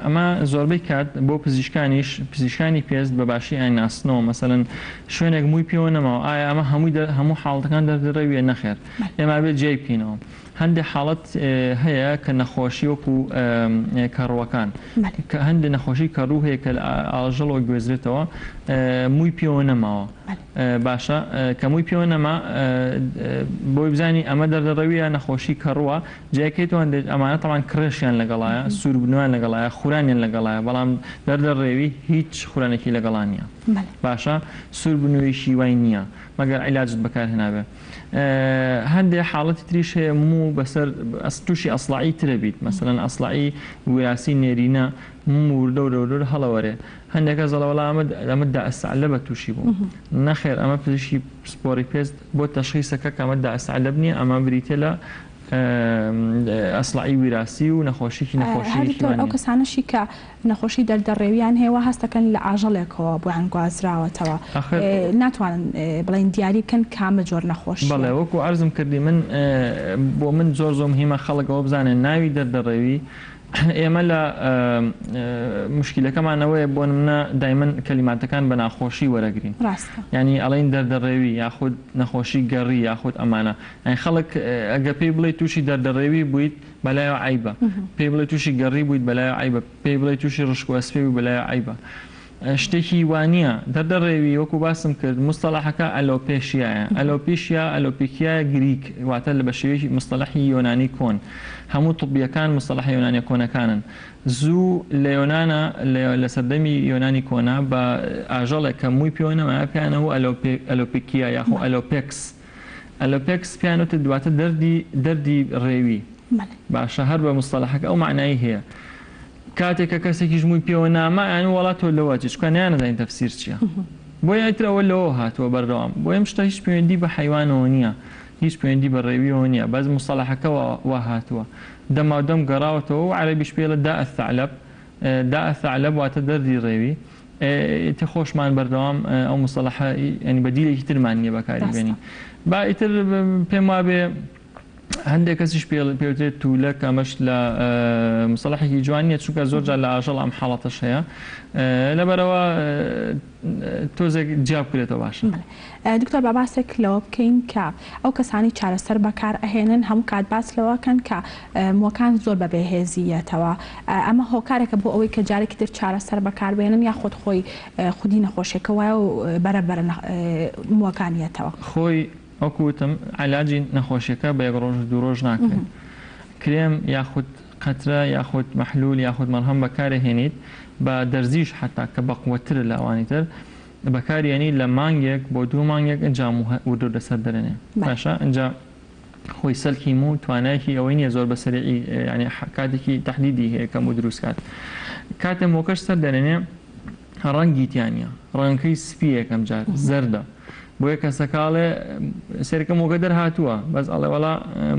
ئەمە زۆربەی کات بۆ پزیشکانیش پزیشکانی پێست بە باشی ئایناسنەوە مەسەلەن شوێنێک مووی پێوە نەماوە ئایا ئەمە هەمووی هەموو حاڵەتەکان دەردەڕەویە نەخێر ئێمە ئەبێت جیای بکەینەوە هەندێک حاڵەت هەیە کە نەخۆشی وەکو کەڕووەکان کە هەندێک نەخۆشی کەڕوو هەیە کە لە ئاژەڵەوە گوێزرێتەوە مووی پێوە نەماوە باشە کە مووی پێوە نەما بۆی بزانی ئەمە دەردەڕەویە نەخۆشی کەڕووە جیاکەیتەوە هەندێک ئەمانە تەمان کڕێشیان لەگەڵایە سووربوونەوەیان لەگەڵایە خورانیان لەگەڵایە بەڵام دەردەڕێوی هیچ خورانێکی لەگەڵا نییە باشە سووربوونەوەیشی وای نییە مەگەر عیلاجت بەکارهێنابێ هەندێ حاڵەتی تریش هەیە موو بەسەر تووشی ئەسڵاعی ترە بیت مەسەلەن ئەسڵاعی وراسی نێرینە موو وردە وردە وردە هەڵەوەرێ هەندێک کەس دەڵێ وەڵا ئەمە ئەمە دائەسعلەبە تووشی بووم نەخێر ئەمە پزیشکی پسپۆڕی پێست بۆ تەشخیسەکە کە ئەمە دائەسعلەب نییە ئەمە بریتیە لە ئەسڵاعی ویراسی و نەخۆشیی نەخۆشیی هیوان دکتۆر ئەو نییە. کەسانەشی کە نەخۆشی دەردەڕێویان هەیە وا هەست دەکەن لە ئاژەڵێکەوە بۆیان گوازراوەتەوە ئاخر ناتوانن بڵێن دیاری بکەن کامە جۆر نەخۆشیە. بەڵێ وەکو عەرزم کردی من بۆ من زۆر زۆر مهیمە خەڵک ئەوە بزانێ ناوی دەردەڕێوی ئێمە لە مشکیلەکەمان ئەوەیە بۆ نمونە دایمەن کەلیماتەکان بە ناخۆشی وەرەگرین ڕاستە. یانی ئەڵێین دەردەڕێوی یاخود نەخۆشی گەڕی یاخود ئەمانە یانی خەڵک ئەگەر پێی بڵێی تووشی دەردەڕێوی بوویت بەلایەوە عەیبە پێی بڵێی تووشی گەڕی بوویت بەلایەوە عەیبە پێی بڵێی تووشی ڕشک و ئەسپێ بووی بەلایەوە عەیبە. شتێکی وانیە دەردە ڕێوی وەکو باسم کرد مستەڵەحەکە ئەلۆپێشیایە ئەلۆپیشیا ئەلۆپیکیایە گریک واتە لە بە شێوەیەکی مستەڵەحی یۆنانی کۆن هەموو طبیەکان مستەڵەحە یۆنانیە کۆنەکانن زوو لە یۆنانا لە سەردەمی یۆنانی کۆنا بە ئاژەڵێک کە مووی پێوە نەمایە پێیان ئەوو ئەلۆپیکیا یاخۆ ئەلۆپێکس ئەلۆپێکس پێیان وتت واتە دەردی دەردی ڕێوی باشە هەر بە مستەڵەحەکە ئەو مەعنای هەیە کاتێک کە کەسێکیش مووی پێوە ناما یان وەڵا تۆ لەوە چی چونکە نەیانەزانی تەفسیر چییە بۆیە ئیتر ئەوە لەوە هاتووە بەردەوام بۆیە ئەم شتە هیچ پەیوەندی بە حەیوانەوە نییە هیچ پەیوەندی بە ڕێویەوە نییە بەس مستەڵەحەکە وا هاتووە دەماودەم گەڕاوەتەوە و عەرەبیش پێی ئەڵێ داء الثعلب داء الثعلب واتە دەردی ڕێوی ئیتر خۆشمان بەردەوام ئەو مستەڵەحە یانی بەدیلێکی ترمان نییە بەکاری بێنین با ئیتر پێم وابێ هەندێک کەسیش پێوترێت تولەک ئەمەش لە مستەڵەحێکی جوان نییە چونکە زۆر جار لە ئاژەڵ ئەم حاڵەتەش هەیە لەبەرەوە تۆزێک جیا بکرێتەوە باشە. دکتۆر با باسێک لەوە بکەین کە ئەو کەسانەی چارەسەر بەکار ئەهێنن هەموو کات باس لەوە ئەکەن کە مووەکان زۆر بە بێهێزی یەتەوە ئەمە هۆکارێکە بۆ ئەوەی کە جارێکی تر چارەسەر بەکار بێنن یاخود خۆی خودی نەخۆشیەکە وایە و بەرە بەرە مووەکان یەتەوە؟ خۆی وەکو وتم عەلاجی نەخۆشیەکە بە یەک ڕۆژ و دوو ڕۆژ ناکرێت کرێم یاخود قەترە یاخود مەحلول یاخود مەرهەم بەکارەهێنیت بە دەرزیش حەتا کە بەقوەترە لە ئەوانی تر بەکاریەنی لە مانگێک بۆ دوو مانگێک ئنجا موو وردە وردە سەر دەرەنێ باشە ئنجا خۆی سەلکی موو توانایەکی ئەوەی نییە زۆر بە سەریعی یانی کاتێکی تەحدیدی هەیە کە موو دروست کات کاتێ مووەکەش سەر دەرەنێ ڕەنگی تیا نییە ڕەنگەکەی سپییە یەکەم جار زەردە بۆیە کەسەکە ئەڵێ سەیرکە مووەکە دەرهاتووە بەس ئەڵێ وەڵا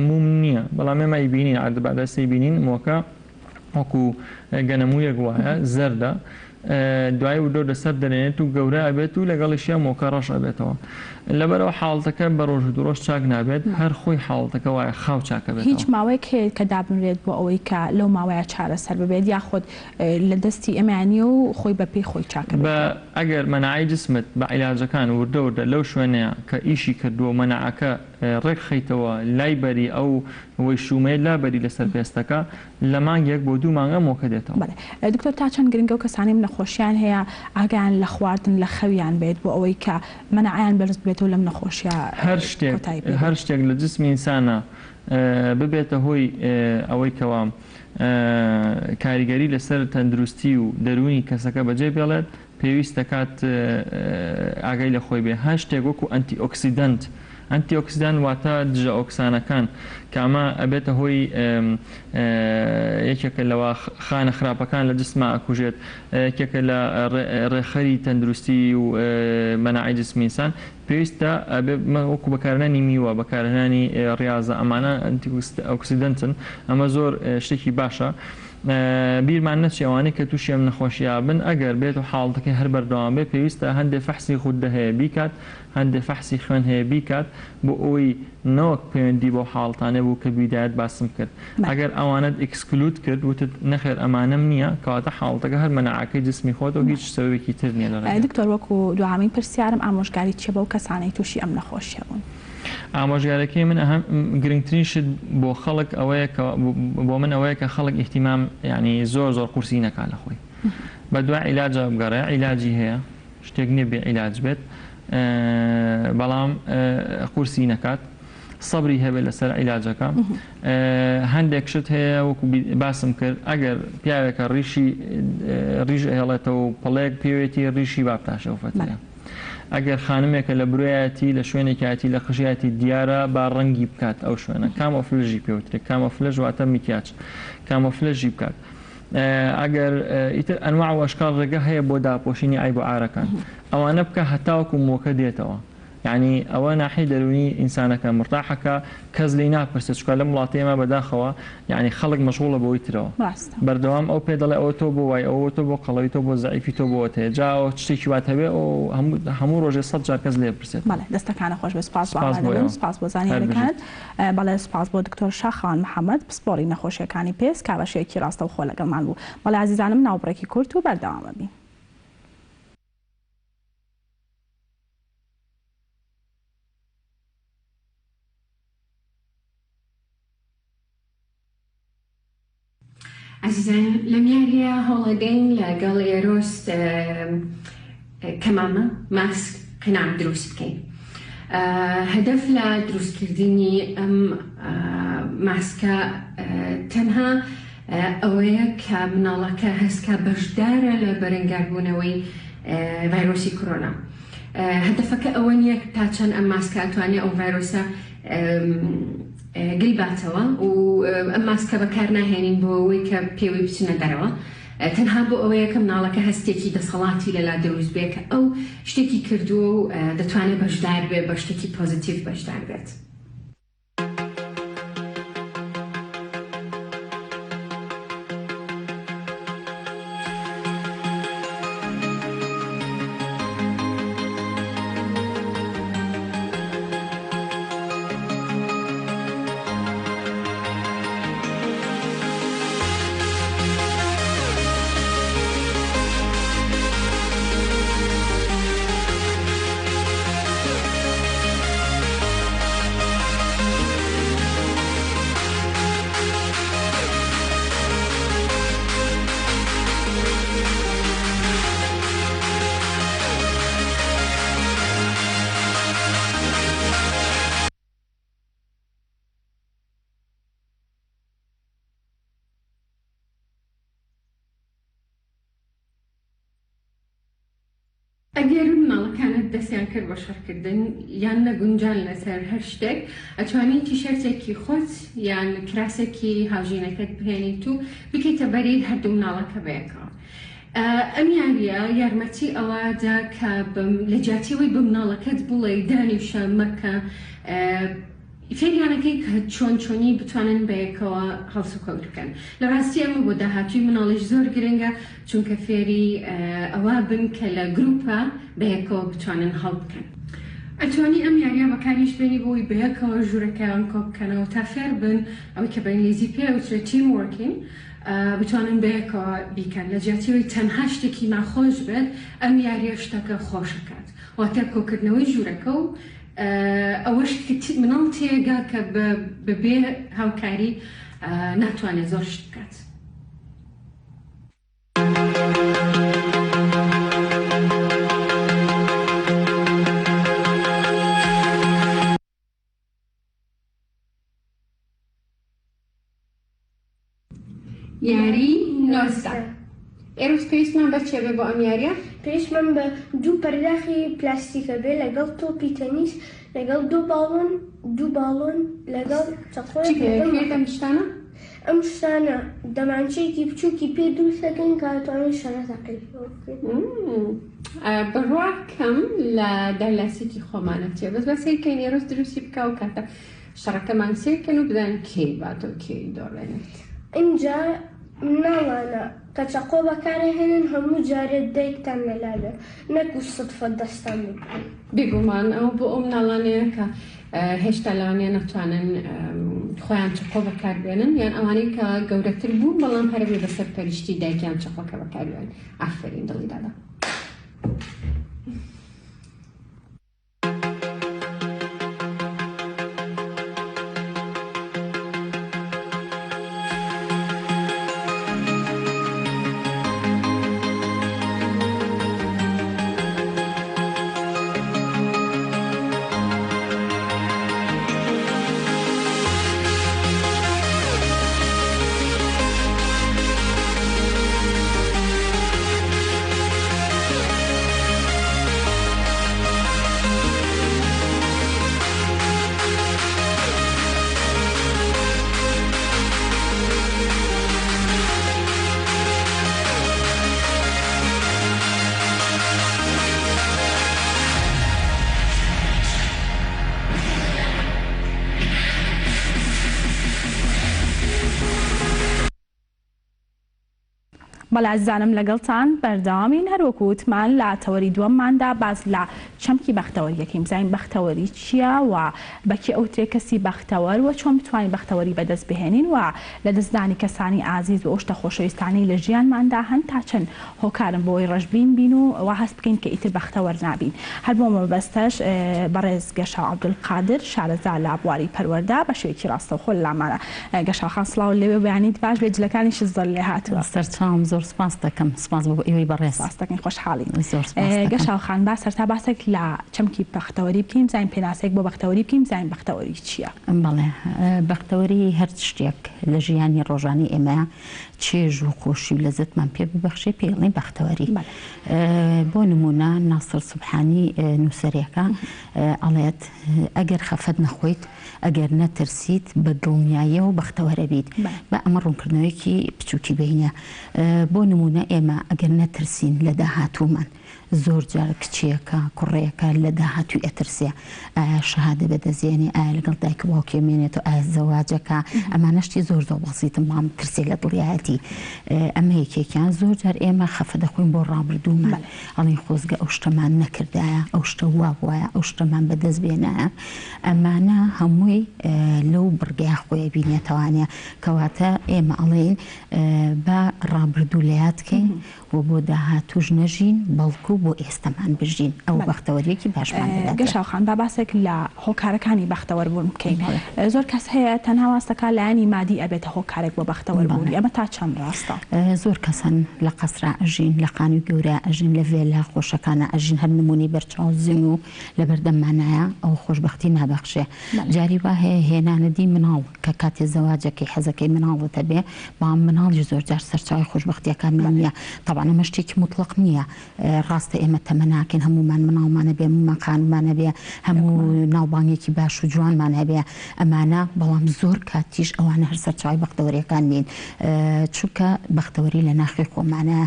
مووم نییە بەڵام ئێمە ئەیبینین عادە بە دەست ئەیبینین مووەکە وەکو گەنەموویەک وایە زەردە دوای وردە وردە سەر دەرێنێت و گەورە ئەبێت و لەگەڵیشیا مۆکە ڕەش ئەبێتەوە لەبەرئەوە حاڵەتەکە بە ڕۆژ و دوو ڕۆژ چاک نابێت هەر خۆی حاڵەتەکە وایە خاو چاک ئەبێتەوە. هیچ ماوەیەک هەیە کە دابنرێت بۆ ئەوەی کە لەو ماوەیە چارەسەر ببێت یاخود لە دەستی ئێمەیا نییە و خۆی بە پێی خۆی چاک بە ئەبێتەوە؟ ئەگەر مەناعەی جسمت بە عیلاجەکان وردە وردە لەو شوێنەیا کە ئیشی کردووە و مەناعەکە ڕێک خەیتەوە لای بەری ئەو وەیشومەیە لابەری لەسەر پێستەکە لە مانگێک بۆ دوو مانگ ئەم مۆکە دێتەوە. بەڵێ دکتۆر تا چەند گرنگە ئەو کەسانەی نەخۆشیان هەیە ئاگایان لە خواردن لە خەویان بێت بۆ ئەوەی کە مەناعەیان بەرز ببێتەوە لەم نەخۆشیە هەر شتێک کۆتایی پێ هەر بێت. شتێک لە جسمی ئینسانا ببێتە هۆی ئەوەی کەوا کاریگەری لەسەر تەندروستی و دەروونی کەسەکە بەجێ بێڵێت پێویست دەکات ئاگای لە خۆی بێ. هەر شتێک وەکو ئەنتی ئۆکسیدەنت، Antioxidant واتە دژە ئۆکسانەکان، کە ئەمە ئەبێتە هۆی یەکێکە لەوە خانە خراپەکان لە جسما ئەکوژێت، یەکێکە لە ڕێکخەری تەندروستی و مەناعەی جسمی ئینسان، پێویستە ئەبێ وەکو بەکارهێنانی میوە، بەکارهێنانی ڕیازە ئەمانە ئەنتی ئۆکسیدەنتن، ئەمە زۆر شتێکی باشە. بیرمان نەچێ ئەوانەی کە تووشی ئەم نەخۆشیە بن ئەگەر بێت و حاڵەتەکەی هەر بەردەوام بێت پێویستە هەندێ فەحسی غوددە هەیە بیکات هەندێ فەحسی خوێن هەیە بیکات بۆ ئەوەی نەوەک پەیوەندی بەو حاڵەتانەی بوو کە بیدایەت باسم کرد ئەگەر ئەوانەت exclude کرد وتت نەخێر ئەمانەم نییە کەواتە حاڵەتەکە هەر مەناعەکەی جسمی خۆتە و هیچ سەبەبێکی تر نییە لە ڕێگا. دکتۆر وەکو دواهەمین پرسیارم ئامۆژگاریت چیە بەو کەسانەی تووشی ئەم نەخۆشیە بوون؟ ئامۆژگاریەکەی من ئەهەم گرنگترین شت بۆ خەڵک ئەوەیە کە بۆ من ئەوەیە کە خەڵک ئیهتیمام یانی زۆر زۆر قورسی نەکا لە خۆی بە دوای عیلاجا بگەڕێ عیلاجی هەیە شتێک نییە بێ عیلاج بێت بەڵام قورسی نەکات سەبری هەبێت لەسەر عیلاجەکە هەندێک شت هەیە وەکو باسم کرد ئەگەر پیاوێکە ڕیشی ڕیش ئەهێڵێتەوە و پەڵەیەک پێوێتی ڕیشی با بتاشێ ئەو فەترەیە ئەگەر خانمێکە لە برۆیەتی لە شوێنێکیەتی لە قژیەتی دیارە با ڕەنگی بکات ئەو شوێنە کامۆفلژی پێوترێ کامۆفلژ واتە میکیاج کامۆفلژی بکات ئەگەر ئیتر ئەنواع و ئەشکال ڕێگە هەیە بۆ داپۆشینی عەیب و عارەکان ئەوانە بکە هەتاوەکو مووەکە دێتەوە یانی ئەوە ناحیەی دەروونی ئینسانەکە مورتاحەکە کەس لێی ناپرسێت چونکە لەم وڵاتەی ئێمە بەداخەوە یانی خەڵک مەشغوڵە بەوەی ترەوە ڕاستە. بەردەوام ئەو پێ دەڵێ ئەوە تۆ بۆ وای ئەوە تۆ بۆ قەڵەوی تۆ بۆ زەعیفی تۆ بۆ ئەوەت هەیە جا ئەوە شتێکی وات هەبێ ئەو هەموو هەموو ڕۆژێ سەت جار کەس لێ پرسێتەوە. بەڵێ دەستەکانت خۆش بێت سوپاس بۆ سوپاس بۆ ئامادەبوون ئێوە سوپاس بۆ هەر بژیت. زانیاریەکانت بەڵێ سوپاس بۆ دکتۆر شاخەوان محەمەد پسپۆڕی نەخۆشیەکانی پێست کە بەشێکی ڕاستەوخۆ لەگەڵمان بوو بەڵێ ئازیزانم ناوبڕێکی کورت و بەردەوام ئەبین. ئازیزان لەم یاریە هەوڵەدەین لەگەڵ ئێرۆس کەمامە، ماسک، قناع دروست بکەین. هەدەف لە دروستکردنی ئەم ماسکە تەنها ئەوەیە کە مناڵەکە هەستکا بەشدارە لە بەرەنگاربوونەوەی ڤایرۆسی کۆرۆنا. هەدەفەکە ئەوە نییە تا چەند ئەم ماسکە ئەتوانێ ئەو ڤایرۆسە گل باتەوە و ئەم ماسکە بەکار ناهێنین بۆ ئەوەی کە پێوەی بچنە دەرەوە تەنها بۆ ئەوەیە کە مناڵەکە هەستێکی دەسەڵاتی لەلا دروست بێ کە ئەو شتێکی کردووە و دەتوانێت بەشدار بێ بە شتێکی پۆزیتیڤ بەشدار بێت. ئەگەر مناڵەکانت دەستیان کرد بە شەڕکردن یان نەگونجان لەسەر هەر شتێک ئەتوانی تیشێرتێکی خۆت یان کراسێکی هاوژینەکەت بهێنیت و بکەیتە بەری هەردوو مناڵەکە بەیەکەوە. ئەم یارییە یارمەتی ئەوە دا کە لە جیاتی ئەوەی بە مناڵەکەت بڵێی دانیشە مەکە فێریانەکەی کە چۆن چۆنی بتوانن بەیەکەوە هەڵسوکەوت بکەن. لە ڕاستی ئەمە بۆ داهاتووی مناڵیش زۆر گرنگە چونکە فێری ئەوە بن کە لە گروپە بەیەکەوە بتوانن هەڵبکەن. ئەتوانی ئەم یاریە بەکاریش بێنی بۆ ئەوەی بەیەکەوە ژوورەکەیان کۆبکەنەوە تا فێر بن ئەوەی کە بە ئینگلیزی پێ ئەوترێت team working بتوانن بەیەکەوە بیکەن لە جیاتی ئەوەی تەنها شتێکی ناخۆش بێت ئەم یاریە شتەکە خۆشەکات واتە کۆکردنەوەی ژوورەکە و ئەوەش کە مناڵ تێگا کە بەبێ هاوکاری ناتوانێت زۆر شت بکات. یاری 19. ئێرۆس پێویستمان بە چیە بێ بۆ ئەم یاریە؟ پێویستمان بە دوو پەرداخی پلاستیکە بێ لەگەڵ تۆپی تەنیس لەگەڵ دوو باڵۆن دوو باڵۆن لەگەڵ چەقۆیەک چی پێ لەگەڵ ئەکرێت ئەم شتانە؟ ئەم شتانە دەمانچەیەکی بچووکی پێ دروست دەکەین کە ئەتوانین شەڕە تەقەی پێوە بکەین. بڕواکەم لە دەرلاسیکی خۆمانە چیە بەس با سەیرکەین ئێرۆس دروستی بکا و کاتە شەڕەکەمان سەیرکەن و بزانن کێی باتەوە کێی دۆڕێنێت. ئینجا مناڵانە کە چەقۆ بەکارئەهێنن هەموو جارێ دایکتان لەلا بێ نەکو سوتفە دەستان ببڕن. بێگومان ئەوە بۆ ئەو مناڵانەیە کە هێشتا لەوانەیە نەتوانن خۆیان چەقۆ بەکاربێنن یان ئەوانەی کە گەورەتر بوون بەڵام هەرەبێ بەسەر پەریشتی دایکیان چەقۆکە بەکاربێن. ئافەرین دڵی دادا. بەڵێ ئازیزانم لەگەڵتان بەردەوامین هەر وەکو وتمان لە تەوەری دووەمماندا باس لە چەمکی بەختەوەری دەکەین بزانین بەختەوەری چییە و بە کێ ئەوترێ کەسی بەختەوەر و چۆن بتوانین بەختەوەری بەدەست بهێنین و لەدەستدانی کەسانی ئازیز و ئەو شتە خۆشەویستانەی لە ژیانماندا هەن تا چەند هۆکارن بۆ ئەوەی ڕەشبین بین و وا هەست بکەین کە ئیتر بەختەوەر نابین. هەر بۆ مەبەستەش بەڕێز گەشاو عەبدولقادر شارەزا لە بواری پەروەردە بە شێوەیەکی ڕاستەوخۆ لەلامانە. گەشاو خان سڵاوت لێبێ و بەیانیت باش بێ جلەکانیشت زۆر لێهاتووە. سەرچاوم زۆر سوپاست دەکەم. سوپاس بۆ ئێوەی بەڕێز. سوپاست دەکەین خۆشحاڵین. زۆر سوپاست دەکەم. گەشاو خان با سەرتا باسێک لە چەمکی بەختەوەری بکەین بزانین پێناسەیەک بۆ بەختەوەری بکەین بزانین بەختەوەری چییە؟ بەڵێ بەختەوەری هەر شتێک لە ژیانی ڕۆژانەی ئێمەیا چێژ و خۆشی و لەزەتمان پێ ببەخشێ پێی ئەڵێین بەختەوەری. بۆ نموونە ناسر سوبحانی نووسەرێکە ئەڵێت ئەگەر خەفەت نەخۆیت، ئەگەر نەترسیت بە دڵنیاییەوە بەختەوەر ئەبیت. با ئەمە ڕوونکردنەوەیەکی بچووکی بەینە. بۆ نموونە ئێمە ئەگەر نەترسین لە داهاتوومان، زۆر جار کچێکە، کوڕێکە لە داهاتووی ئەترسێ، ئایا شەهادە بەدەست دێنێ، ئایا لەگەڵ دایک و باوکی ئەمێنێتەوە، ئایا زەواجەکا، ئەمانە شتی زۆر زۆر بەسیتن بەڵام ترسێ لە دڵیایەتی. ئەمە یەکێکیان. زۆر جار ئێمە خەفە دەخۆین بۆ ڕابردوومان، ئەڵێین خۆزگە ئەو شتەمان نەکردایە، ئەو شتە وا بوایە، ئەو شتەمان بەدەست بێنایە. ئەمانە هەمووی لەو بڕگەیا خۆی ئەبینێتەوانێ. کەواتە ئێمە ئەڵێین با ڕابردوو لە یاد کەین و بۆ داهاتووش نەژین بەڵکو بۆ ئێستەمان بژین ئەوە بەختەوەریەکی باشمان دەداتێ. گەشاو خان با باسێک لە هۆکارەکانی بەختەوەر بوون بکەین زۆر کەس هەیە تەنها واز دەکات لایەنی مادی ئەبێتە هۆکارێک بۆ بەختەوەر بوونی ئەمە تا چەند ڕاستە؟ زۆر کەس هەن لە قەسرا ئەژین لە خانووی گەورە ئەژین لە ڤێلا خۆشەکانا ئەژین هەر نموونەی بەرچاو زیو لەبەردەممانایە ئەوە خۆشبەختی نابەخشێ جاری وا هەیە هێنانەدی مناڵ کە کاتێ زەواجەکەی حەزەکەی مناڵت هەبێ بەڵام مناڵیش زۆرجار سەرچاوەی خۆشبەختیەکانمان نیە تەبعەن ئەمە شتێکی موتڵەق نیە ڕاستە ئێمە تەمەناکەین هەموومان مناڵمان هەبێ هەموومان خانوومان هەبێ هەموو ناوبانگێکی باش و جوانمان هەبێ ئەمانە بەڵام زۆر کاتیش ئەوانە هەر سەرچاوەی بەختەوەریەکان نین چونکە بەختەوەری لە ناخی خۆمانە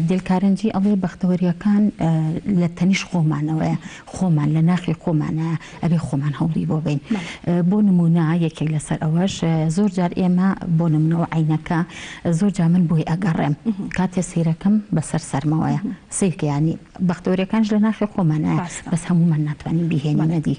دێل کارنجی ئەڵێ بەختەوەریەکان لە تەنیش خۆمانەوەیە خۆمان لە ناخی خۆمانە ئەبێ خۆمان هەوڵی بۆ بەین. بۆ نموونە یەکێک لەسەر ئەوەش زۆر جار ئێمە بۆ نمونە ئەو عەینەکە زۆر جار من بۆی ئەگەڕێم کاتێ سەیرەکەم بەسەر سەرمەوەیە سەیرکە یانی بەختەوەریەکانیش لە ناخی خۆمانایە بەس هەموومان ناتوانین بیهێنینە دی.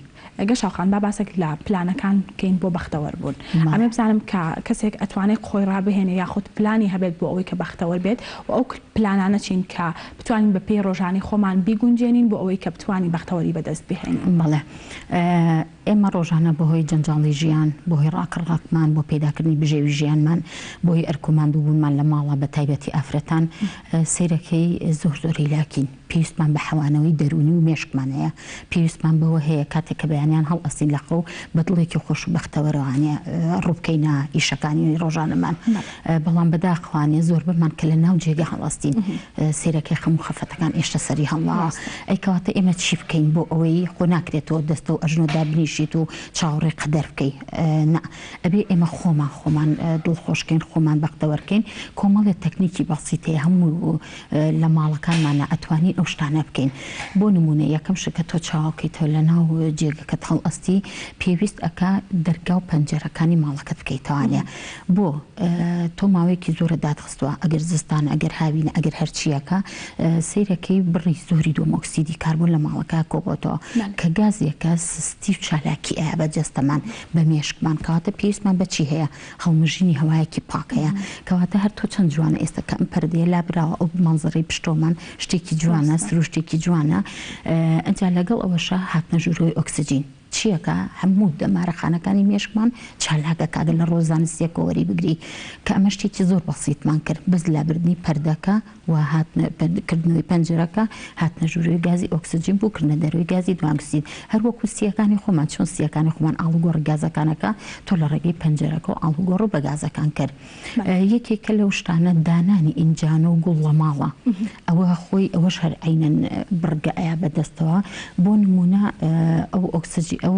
گەشاو خان با باسێک لە پلانەکان بکەین بۆ بەختەوەر بوون ئەمێ بزانم کە کەسێک ئەتوانێت خۆی ڕابهێنێ یاخود پلانی هەبێت بۆ ئەوەی کە بەختەوەر بێت و ئەو پلانانە چین کە بتوانین بە پێی ڕۆژانەی خۆمان بیگونجێنین بۆ ئەوەی کە بتوانین بەختەوەری بەدەست بهێنین. بەڵێ. ئێمە ڕۆژانە بەهۆی جەنجاڵی ژیان، بەهۆی ڕاکەڕاکمان بۆ پەیداکردنی بژێوی ژیانمان، بەهۆی ئەرک و ماندووبوونمان لە ماڵا بە تایبەتی ئافرەتان، سەیرەکەی زۆر زۆر هیلاکین. پێویستمان بە حەوانەوەی دەروونی و مێشکمان هەیە. پێویستمان بەوە هەیە کاتێک کە بەیانیان هەڵئەستین لە خەو بە دڵێکی خۆش و بەختەوەرەوانێ ڕووبکەینە ئیشەکانی ڕۆژانەمان. بەڵام بەداخەوانێ زۆربەمان کە لە ناو جێگە هەڵئەستین سەیرەکەی خەم و خەفەتەکان ئێشتە سەری هەڵناوە. ئەی کەواتە ئێمە چی بکەین بۆ ئەوەی خۆ ناکرێت تۆ دەستە و ئەژنۆ دابنیشیت و چاوەڕێی قەدەر بکەی نا ئەبێ ئێمە خۆمان خۆمان دڵخۆش کەین خۆمان بەختەوەر کەین کۆمەڵێ تەکنیکی بەسیت هەیە هەموو لە ماڵەکانمانا ئەتوانین ئەو شتانە بکەین بۆ نمونە یەکەم شت کە تۆ چاوەکەیتەوە لە ناو جێگەکەت هەڵئەستی پێویست ئەکا دەرگا و پەنجەرەکانی ماڵەکەت بکەیتەوانێ بۆ تۆ ماوەیەکی زۆرە داتخستوە ئەگەر زستانە ئەگەر هاوینە ئەگەر هەرچیەکە سەیرەکەی بڕی زۆری دووەمئۆکسیدی کاربۆن لە ماڵەکە کۆبۆتەوە کە گازێکە سستی و چالاکی ئەیا بە جەستەمان بە مێشکمان کەواتە پێویستمان بە چی هەیە هەڵمژینی هەوایەکی پاک هەیە کەواتە هەر تۆ چەند جوانە ئێستا کە ئەم پەردەیە لابراوە ئەو مەنزەرەی پشتۆمان شتێکی جوانە سروشتێکی جوانە ئەجا لەگەڵ ئەوەشا هاتنە ژوورەوەی ئۆکسجین چیەکە هەموو دەمارە خانەکانی مێشکمان چالاک ئەکا گەر لە ڕووە زانستیەکەوە وەری بگری کە ئەمە شتێکی زۆر بەسیتمان کرد بەس لابردنی پەردەکە و هاتنە کردنەوەی پەنجەرەکە هاتنە ژوورەوەی گازی ئۆکسجین بوو کردنە دەرەوەی گازی دوانکسید هەر وەکو سییەکانی خۆمان چۆن سییەکانی خۆمان ئاڵوگۆڕی گازەکان ئەکا تۆ لە ڕێگەی پەنجەرەکەوە ئاڵوگۆڕ بە گازەکان کرد یەکێکە لەو شتانە دانانی ئینجانە و گوڵ لە ماڵە ئەوە خۆی ئەوەش هەر عەینەن بڕگە ئەیا بە دەستەوە بۆ نموونە ئەو ئۆکسجی. ئەو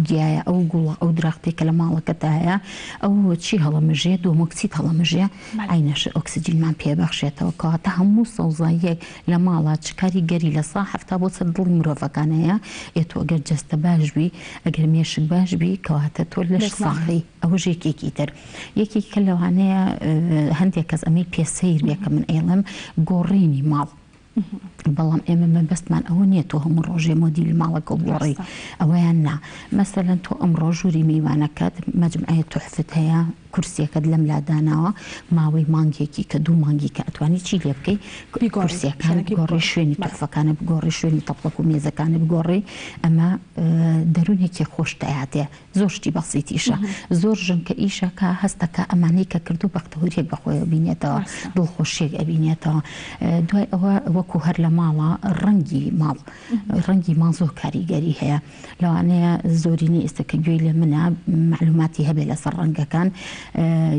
گیایە ئەو گوڵە ئەو درەختەی کە لە ماڵەکەتا هەیە ئەو چی هەڵەمژێ دۆمۆکسید هەڵەمژێ عەینەش ئۆکسجینمان پێ بەخشێتەوە کەواتە هەموو سەوزاییەک لە ماڵا چ کاریگەری 70% بۆ سەر دڵی مرۆڤەکان هەیە ئێ تۆ ئەگەر جەستە باش بی ئەگەر مێشک باش بی کەواتە تۆ لەش ساغی ئەوەش یەکێکی تر یەکێک کە لەوانەیە هەندێک کەس ئەمەی پێ سەیر بێ کە من ئەیڵێم گۆڕینی ماڵ بەڵام ئێمە مەبەستمان ئەوە نییە تۆ هەموو ڕۆژێ مۆدیلی ماڵەکە بگۆڕی ئەوەیان نا مەسەلەن تۆ ئەمڕۆ ژووری میوانەکەت مەجمعەیە توحفت هەیە کورسیەکەت لەم لا داناوە ماوەی مانگێکی کە دوو مانگی کە ئەتوانی چی لێ بکەی کورسیەکان بگۆڕی شوێنی توحفەکانە بگۆڕی شوێنی تەپڵەک و مێزەکانە بگۆڕی ئەمە دەروونێکی خۆش دەیاتێ زۆر شتی بەسیتیشە زۆر ژن کە ئیشەکا هەستەکا ئەمانەی کە کردو بەختەوەریەک بە خۆیەوە بینێتەوە دڵخۆشیەک ئەبینێتەوە دوای ئەوە وەکو هەر لە ماڵە ڕەنگی ماڵ ڕەنگی ماڵ زۆر کاریگەری هەیە لەوانەیە زۆرینەی ئێستا کە گوێی لە منە معلوماتی هەبێ لەسەر ڕەنگەکان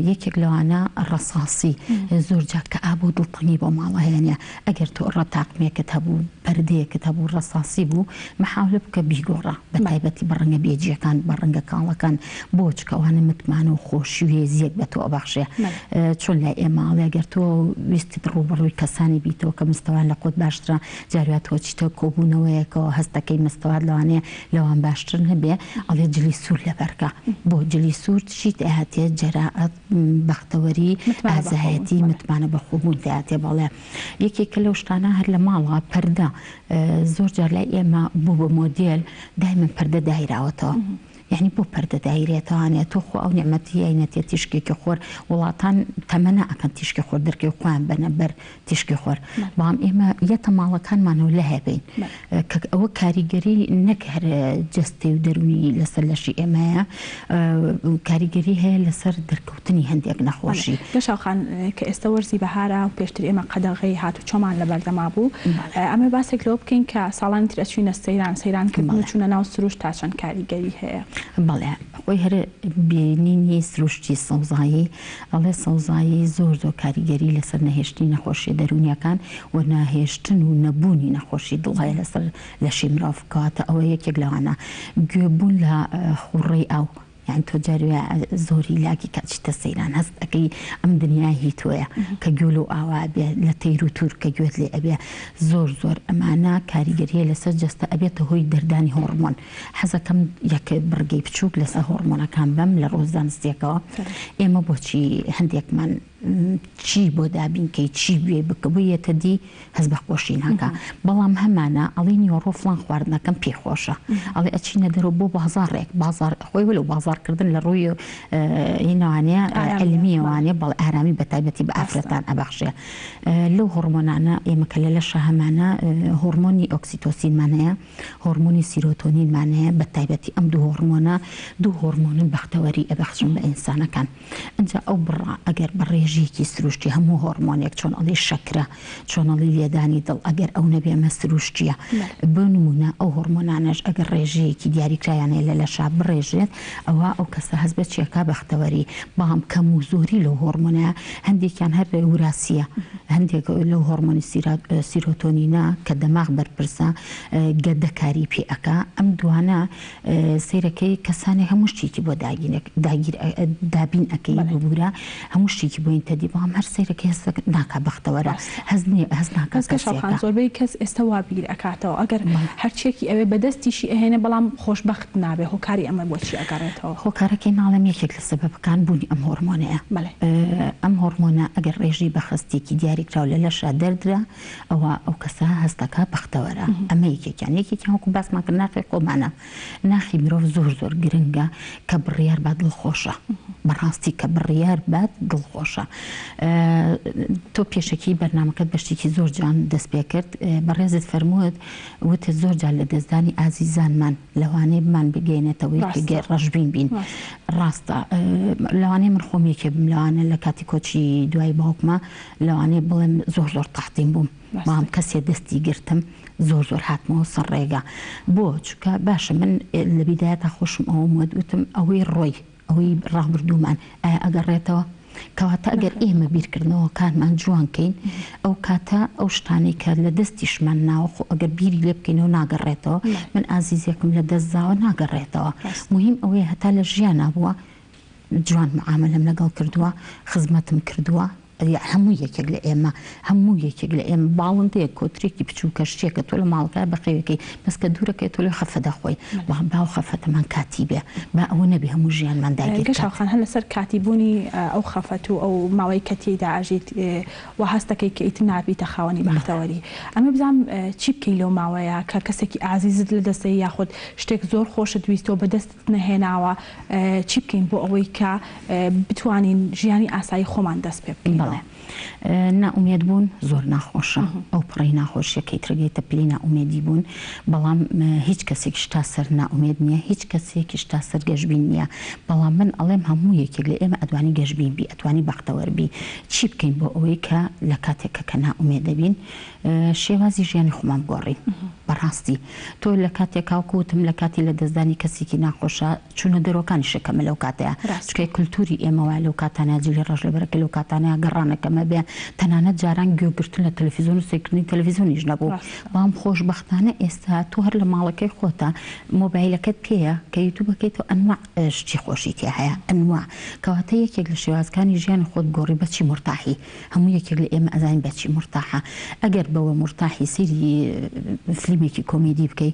یەکێک لەوانە ڕەساسی زۆر جار کە ئابوو دڵتەنگی بۆ ماڵە هەیە ئەگەر تۆ ڕەتاقمێکت هەبوو پەردەیەکت هەبوو ڕەساسی بوو مەحاولە بکە بیگۆڕە بە تایبەتی بە ڕەنگە بێجیەکان بە ڕەنگە کاڵەکان بۆ چکە ئەوانە متمانە و خۆشی و هێزیەک بە تۆ ئەبەخشێ چۆن لای ئێمە ئەڵێ گەر تۆ ویستت ڕووبەڕووی کەسانی بیتەوە کە مستەوایان لە خۆت باشترە جاری وا تۆ ئەچیتە کۆبوونەوەیەکەوە هەست دەکەی مستەوات لەوانەیە لەوان باشتر نەبێ ئەڵێ جلی سوور لەبەرکە بۆ جلی سوور چیت ئەهاتێ جەرائەت بەختەوەری ئازایەتی متمانە بەخۆبوون دەیاتێ بەڵێ یەکێکە لەو شتانە هەر لە ماڵە پەردە زۆر جار لای ئێمە بوو بە مۆدێل دایمەن پەردە دایراوەتەوە یعنی بۆ پەردە دایرێتوانێت تۆ خۆ ئەو نیعمەتی نەتێ تیشکێکی خۆر وڵاتان تەمەنا ئەکەن تیشکی خۆر دەرکەی خۆیان بەنە بەر تیشکی خۆر بەڵام ئێمە یەتە ماڵەکانمانەوە لە هەبین کە ئەوە کاریگەری نەک هەر جەستەی و دەروونی لەسەر لەشی ئێمەیە کاریگەری هەیە لەسەر دەرکەوتنی هەندێک نەخۆشی. گەشاو خان کە ئێستە وەرزی بەهارە و پێشتر ئێمە قەدەغەی هاتوچۆمان لەبەردەما بوو ئەمەوێ باسێک لەوە بکەین کە ساڵانی تر ئەچوینە سەیران، سەیران کردن و چوونە ناو سروشت تا چەند کاریگەری هەیە؟ بەڵێ خۆی هەر بینینی سروشتی سەوزایی ئەڵێ سەوزایی زۆر زۆر کاریگەری لەسەر نەهێشتنی نەخۆشیە دەروونیەکان و نەهێشتن و نەبوونی نەخۆشی دڵ هەیە لەسەر لەشی مرۆڤ کەواتە ئەوە یەکێک لەوانە گوێ بوون لە خوڕەی ئاو یانی تۆ جاری وایە زۆر هیلاکی کە ئەچیتە سەیران هەست ئەکەی ئەم دنیا هی تۆیە کە گوێ لەو ئاوا ئەبێ لە تەیر و تور کە گوێت لێ ئەبێ زۆر زۆر ئەمانە کاریگەریە لەسەر جەستە ئەبێتە هۆی دەردانی هۆڕمۆن حەزەکەم یەک بڕگەی بچووک لەسەر هۆڕمۆنەکان بەم لە ڕووە زانستیەکەوە ئێمە بۆچی هەندێکمان چی بۆ دابین کەی چی بێ بکە بۆ یەتە دی هەست بە خۆشی ناکا بەڵام هەمانە ئەڵێ نیوەڕۆ فڵان خواردنەکەم پێ خۆشە ئەڵێ ئەچینە دەرەوە بۆ بازاڕێک بازاڕ خۆی وەلو بازاڕکردن لە ڕووی هینەوانەیە عیلمیەوانێ بەڵێ ئارامی بە تایبەتی بە ئافرەتان ئەبەخشێ لەو هۆڕمۆنانە ئێمە کە لە لەشە هەمانە هۆڕمۆنی ئۆکسیتۆسینمان هەیە هۆڕمۆنی سیرۆتۆنینمان هەیە بە تایبەتی ئەم دوو هۆڕمۆنە دوو هۆڕمۆنن بەختەوەری ئەبەخشن بە ئینسانەکان ئینجا ئەو بڕە ئەگەر بە ڕێژەیەکی سروشتی هەموو هۆڕمۆنێک چۆن ئەڵێی شەکرە چۆن ئەڵێی لێدانی دڵ ئەگەر ئەو نەبێ ئەمە سروشتیە بۆ نمونە ئەو هۆڕمۆنانەش ئەگەر ڕێژەیەکی دیاریکراویان هەیە لە لەشا بڕێژرێت ئەوا ئەو کەسە هەست بە چی ئەکا بەختەوەری بەڵام کەم و زۆری لەو هۆڕمۆنە هەندێکیان هەر وراسیە هەندێک لەو هۆڕمۆنی سیرۆتۆنینە کە دەماغ بەرپرسە گەدە کاری پێ ئەکا ئەم دوانە سەیرەکەی کەسانێک هەموو شتێکی بۆ داگینەک داگیر دابین ئەکەی ببورە هەموو شتێکی بۆ ئینتەدی بەڵام هەر سەیرەکەی هەست ناکا بەختەوەرە هەست نیە هەست ناکا بەس کەشاو خان کەسێکە. زۆربەی کەس ئێستا وا بیر ئەکاتەوە ئەگەر هەرچیەکی ئەوێ بەدەستیشی ئەهێنێ بەڵام خۆشبەخت نابێ هۆکاری ئەمە بۆ چی ئەگەڕێتەوە؟ هۆکارەکەی ناڵێم یەکێک لە سەبەبەکان بوونی ئەم هۆڕمۆنەیە ئەم هۆڕمۆنە ئەگەر ڕێژەی بە خەستێکی دیاریکراو لە لەشا دەردرا ئەوا ئەو کەسە هەست دەکات بەختەوەرە ئەمە یەکێکیان یەکێکیان وەکو باسمان کرد ناخی خۆمانە ناخی مرۆڤ زۆر زۆر گرنگە کە بڕیار بات دڵخۆشە بەڕاستی کە بڕیار بات دڵخۆشە تۆ پێشەکی بەرنامەکەت بە شتێکی زۆر جوان دەست پێ کرد بەڕێزت فەرمووت وتت زۆر جار لە دەستدانی ئازیزانمان لەوانەیە بمان بگەیەنێتەوەی کە گەر ڕەشبین بین ڕاستە لەوانەیە من خۆم یەکێ بم لەوانە لە کاتی کۆچی دوای باوکمە لەوانەیە بڵێم زۆر زۆر تەحتیم بووم بەڵام کەسێ دەستی گرتم زۆر زۆر هاتمەوە سەر ڕێگا بۆ چونکە باشە من لە بیدایەتا خۆشم ئەوەم وت وتم ئەوەی ڕۆی ئەوەی ڕابردوومان ئایا ئەگەڕێتەوە؟ کەواتە ئەگەر ئێمە بیرکردنەوەکانمان جوان کەین ئەو کاتە ئەو شتانەی کە لە دەستیشمان ناوە خۆ ئەگەر بیری لێ بکەینەوە ناگەڕێتەوە من ئازیزێکم لە دەست داوە ناگەڕێتەوە موهیم ئەوەیە هەتا لە ژیانا بووە جوان معامەلەم لەگەڵ کردووە خزمەتم کردووە هەموو یەکێک لە ئێمە هەموو یەکێک لە ئێمە باڵندەیەک کۆترێکی بچووکە شتێکە تۆ لە ماڵەکە بەخێوەکەی بەس کە دوورەکەی تۆ لێ خەفە دەخۆی بەڵام با ئەو خەفەتەمان کاتی بێ با ئەوە نەبێ هەموو ژیانمان داگیر گەشاو کات. خان هەر لەسەر کاتی بوونی ئەو خەفەت و ئەو ماوەی کە تێیدا ئەژیت وا هەست دەکەی کە ئیتر نابیتە خاوەنی بەختەوەری ئەمە بزانم چی بکەی لەو ماوەیە کە کەسێکی ئازیزت لەدەست دەی یاخود شتێک زۆر خۆشت ویستوە بەدەستت نەهێناوە چی بکەین بۆ ئەوەی کە بتوانین ژیانی ئاسایی خۆمان دەست پێ بکەینەوە؟ بەڵێ نائومێد بوون زۆر ناخۆشە ئەو پڕی ناخۆشیەکەی تر گەیتە پلەی نائومێدی بوون بەڵام هیچ کەسێکیش تا سەر نائومێد نییە هیچ کەسێکیش تا سەر گەشبین نییە بەڵام من ئەڵێم هەموو یەکێک لە ئێمە ئەتوانی گەشبین بی ئەتوانی بەختەوەر بی چی بکەین بۆ ئەوەی کە لە کاتێک کە نائومێد دەبین شێوازی ژیانی خۆمان بگۆڕین بەڕاستی تۆ لە کاتێکا وەکو وتم لە کاتی لە دەستدانی کەسێکی ناخۆشە چوونە دەرۆکانیشە کەمە لەو کاتەیا چونکە کلتوری ئێمە وایە لەو کاتانەیا جلی ڕەش لەبەرەکەی لەو کاتانەیا گەڕانە کەمە بێ تەنانەت جاران گوێ گرتن لە تەلەفیزۆن و سەیرکردنی تەلەفیزۆنیش نەبوو بەڵام خۆشبەختانە ئێستا تۆ هەر لە ماڵەکەی خۆتا مۆبایلەکەت پێیە کە یوتوب ئەکەیتەوە ئەنواع شتی خۆشی تیا هەیە ئەنواع کەواتە یەکێک لە شێوازکانی ژیانی خۆت گۆڕی بەچی مورتاحی هەموو یەکێک لە ئێمە ئەزانین بە چی مورتاحە ئەگەر بەوە مورتاحی سەیری فلیمێکی کۆمیدی بکەی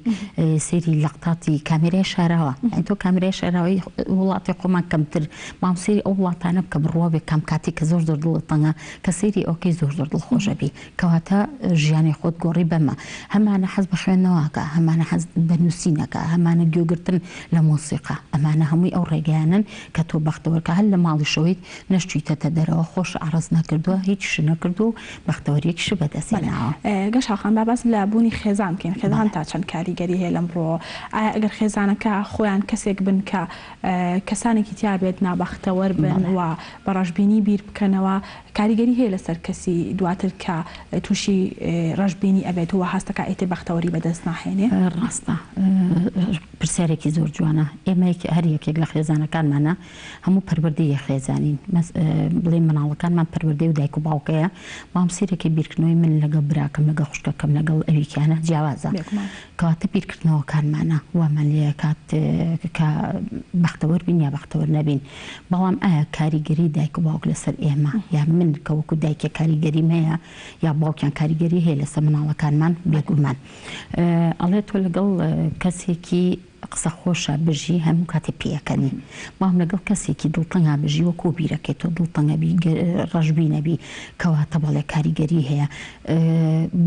سەیری لەقتاتی کامێرای شاراوە یانی تۆ کامێرای شاراوەی وڵاتی خۆمان کەمتر بەڵام سەیری ئەو وڵاتانە بکە بڕوا بێ کام کاتی کە زۆر زۆر دڵت تەنگە کە سەیری ئەوکەی زۆر زۆر دڵخۆشە بی کەواتە ژیانی خۆت گۆڕی بەمە هەمانە حەز بە خوێندنەوەکە هەمانە حەز بە نووسینەکە هەمانە گوێگرتن لە مۆسیقا ئەمانە هەمووی ئەو ڕێگایانەن کە تۆ بەختەوەرکە هەر لە ماڵیشەوەیت نەشچویتەتە دەرەوە خۆش عەڕز نەکردووە هیچیشت نەکردووە و بەختەوەریەکیشت بەدەست بەڵێ هێناوە. گەشاو خان با باس لە بوونی خێزان بکەین خێزان بەڵێ. تا چەند کاریگەری هەیە لەم ڕووەوە ئایا ئەگەر خێزانەکە خۆیان کەسێک بن کە کەسانێکی تیا بێت نابەختەوەر بن بەڵێ. و بە ڕەشبینی بیر بکەنەوە کاریگەری هەیە لەسەر کەسی دواتر کە تووشی ڕەشبینی ئەبێت و هەست دەکات ئیتر بەختەوەری بەدەست ناهێنێ؟ ڕاستە پرسیارێکی زۆر جوانە ئێمە یەکێ هەر یەکێک لە خێزانەکانمانا هەموو پەروەردەی یەک خێزانین مەس بڵێین مناڵەکانمان پەروەردەی و دایک و باوکەیە بەڵام سەیرەکەی بیرکردنەوەی من لەگەڵ براکەم لەگەڵ خوشکەکەم لەگەڵ ئەویکیانە جیاوازە بێگومان. کەواتە بیرکردنەوەکانمانە وامان لێکات کە بەختەوەر بین یا بەختەوەر نەبین بەڵام ئایا کاریگەری دایک و باوک لەسەر ئێمە یا من کە وەکو دایکێک کاریگەریم هەیە یا باوکیان کاریگەری هەیە لەسەر مناڵەکانمان بێگومان ئەڵێ تۆ لەگەڵ کەسێکی قسە خۆشە بژی هەموو کاتێ پێئەکەنی بەڵام لەگەڵ کەسێکی دڵتەنگا بژی وەکو بیرەکەی تۆ دڵتەنگە بی ڕەشبینە بی کەواتە بەڵێ کاریگەری هەیە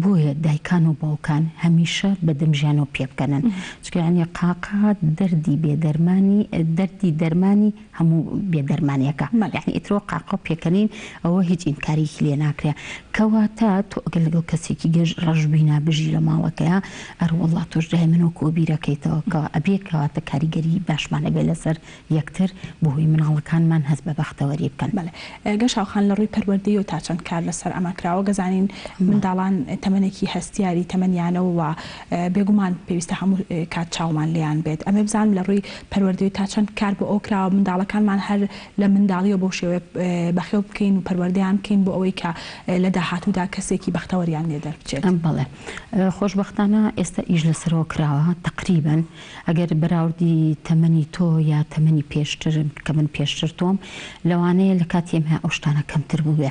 بۆیە دایکان و باوکان هەمیشە بەدەم ژیانەوە پێبکەنن چونکە یانی قاقا دەردی بێ دەرمانی دەردی دەرمانی هەموو بێ دەرمانێکە یانی ئیتر وەک قاقا و پێکەنین ئەوە هیچ ئینکاریکی لێ ناکرێ کەواتە تۆ ئەگەر لەگەڵ کەسێکی گەش ڕەشبینا بژی لە ماڵەکەیا ئەروەڵا تۆش دایمەن وەکو ئەو بیرەکەیتەوە کە ئەبێ کەواتە کاریگەری باشمان هەبێ لەسەر یەکتر بۆ هۆی مناڵەکانمان هەست بە بەختەوەری بکەن. بەڵێ گەشاو خان لە ڕووی پەروەردەیەوە تا چەند کار لەسەر ئەمە کراوە گەزانین منداڵان تەمەنێکی هەستیاری تەمەنیانە و بێگومان پێویستە هەموو کات چاومان لێیان بێت ئەمێ بزانم لە ڕووی پەروەردەی تا چەند کار بۆ ئەوە کراوە منداڵەکانمان هەر لە منداڵیەوە بەو شێوەیە بەخێو بکەین و پەروەردەیان بکەین بۆ ئەوەی کە لە داهاتوودا کەسێکی بەختەوەریان لێ دەربچێت. بەڵێ خۆشبەختانە ئێستا ئیش لەسەرەوە کراوە تەقریبەن ئەگەر بەراوردی تەمەنی تۆ یا تەمەنی پێشتر کە من پێشتر تۆم لەوانەیە لە کاتی ئێمە ئەو شتانە کەمتر بووبێ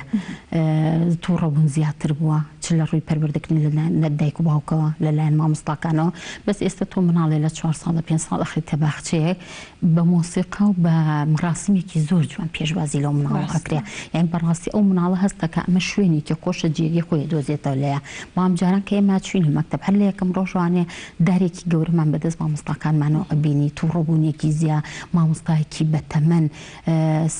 تووڕەبوون زیاتر بووە چ لە ڕووی پەروەردەکردن لە دایک و باوکەوە لەلایەن مامۆستاکانەوە بەس ئێستا تۆ مناڵێ لە چوار ساڵ لە پێنج ساڵ ئەخریتە باخچەیەک بە مۆسیقا و بە مەراسیمێکی زۆر جوان پێشوازی لەو مناڵە ئەکرێ یانی بەڕاستی ئەو مناڵە هەست دەکا ئەمە شوێنێکی خۆشە جێگەی خۆی ئەدۆزێتەوە لێیە بەڵام جاران کە ئێمە چوینە مەکتەب هەر لە یەکەم ڕۆژوانێ دارێکی گەورەمان بەدەست مامۆستاکانمانەوە ئەبینی توڕەبوونێکی زیا مامۆستایەکی بەتەمەن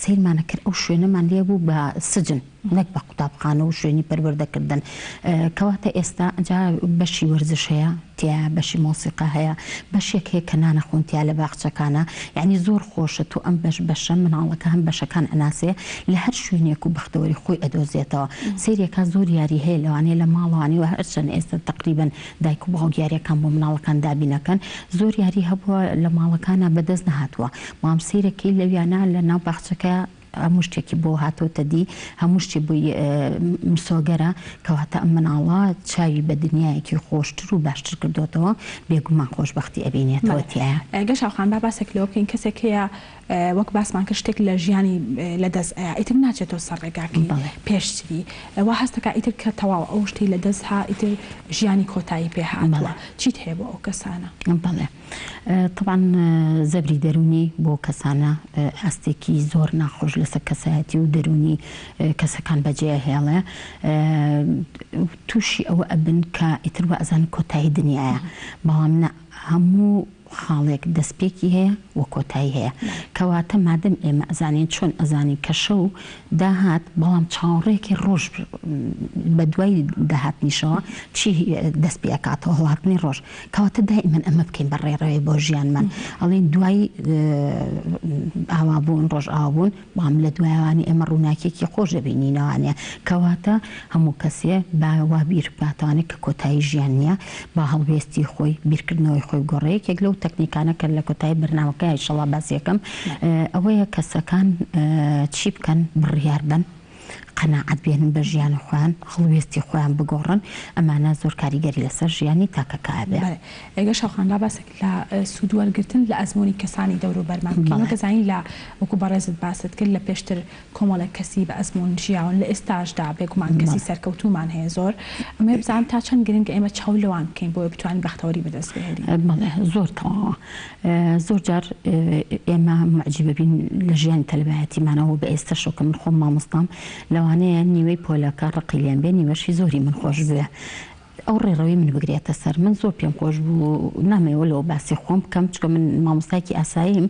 سەیرمان ئەکرد ئەو شوێنەمان لێ بوو بە سجن نەک بە قوتابخانە و شوێنی پەروەردەکردن کەواتە ئێستا جا بەشی وەرزش هەیە تیا بەشی مۆسیقا هەیە بەشێک هەیە کە نانەخۆن تیا لە باخچەکانە یعنی زۆر خۆشە تۆ ئەم بەش بەشە مناڵەکە هەم بەشەکان ئەناسێ لە هەر شوێنێک و بەختەوەری خۆی ئەدۆزێتەوە سەیرێکا زۆر یاری هەیە لەوانەیە لە ماڵەوانی و هەرچەند ئێستا تەقریبەن دایک و باوک یاریەکان بۆ مناڵەکان دابین ئەکەن زۆر یاری هەبووە لە ماڵەکانا بەدەست نەهاتووە بەڵام سەیرەکەی لەویانا لە ناو باخچەکە. هەموو شتێکی بۆ هاتۆتە دی، هەموو شتێ بۆی مسۆگەرە، کەواتە ئەم مناڵە چاوی بە دنیایەکی خۆشتر و باشتر کردۆتەوە، بێگومان خۆشبەختی ئەبینێتەوە بەڵێ تیایا. گەشاو خان با باسێک لەوە بکەین کەسێک هەیە وەک باسمان کرد شتێک لە ژیانی لە دەست ئەیا ئیتر ناچێتەوە سەر ڕێگاکەی بەڵێ. پێشتری وا هەست دەکا ئیتر کە تەواو ئەو شتەی لە دەست ها ئیتر ژیانی کۆتایی پێ هاتووە بەڵێ. چیت هەیە بۆ ئەو کەسانە؟ بەڵێ. تەبعەن زەبری دەروونی بۆ کەسانە ئاستێکی زۆر ناخۆش لەسەر کەسایەتی و دەروونی کەسەکان بەجێ ئەهێڵێ تووشی ئەوە ئەبن کە ئیتر وا ئەزانن کۆتایی دنیایە بەڵام نا هەموو خاڵێک دەستپێکی هەیە و کۆتایی هەیە کەواتە مادەم ئێمە ئەزانین چۆن ئەزانین کە شەو داهات بەڵام چاوەڕێکی ڕۆژ بە دوای داهاتنیشەوە چی دەست پێ ئەکاتەوە هەڵاتنی ڕۆژ کەواتە دائیمەن ئەمە بکەین بە ڕێڕەوێ بۆ ژیانمان ئەڵێین دوای ئاوابوون ڕۆژئاوابوون بەڵام لە دوایەوانی ئێمە ڕووناکیەکی خۆش دەبینینەوانێ کەواتە هەموو کەسێ با وا بیر بکاتەوانێ کە کۆتایی ژیان نییە با هەڵوێستی خۆی بیرکردنەوەی خۆی بگۆڕێ یەکێک لەو تەکنیکانە کە لە کۆتایی بەرنامەکە ئیشەڵا باسی ئەکەم ئەوەیە کەسەکان چی بکەن بڕیار بەن قەناعەت بێنن بە ژیانی خۆیان، هەڵوێستی خۆیان بگۆڕن، ئەمانە زۆر کاریگەری لەسەر ژیانی تاکەکە ئەبێ. بەڵێ گەشاو خان با باسێک لە سوود وەرگرتن لە ئەزموونی کەسانی دەوروبەرمان بکەین، وەک ئەزانین لە وەکو بەڕێزت باست کرد لە پێشتر کۆمەڵێک کەسی بە ئەزموون ژیاون لە ئێستاشدا بێگومان کەسی سەرکەوتوومان هەیە زۆر، ئەمەوێ بزانم تا چەند گرنگە ئێمە چاو لەوان بکەین بۆیە بتوانین بەختەوەری بەدەست بهێنین؟ بەڵێ زۆر تەواوە. زۆر جار ئێمە موعجیبەبین لە ژیانی تەلەبایەتیمانەوە بە ئێستەشەوە کە من خۆم مامۆستام لەوانەیە نیوەی پۆلەکە ڕقی لێم بێ نیوەشی زۆری من خۆش بوێ ئەو ڕێڕەوی من بگرێتە سەر من زۆر پێم خۆش بوو نامەوێ لەوە باسی خۆم بکەم چونکە من مامۆستایەکی ئاساییم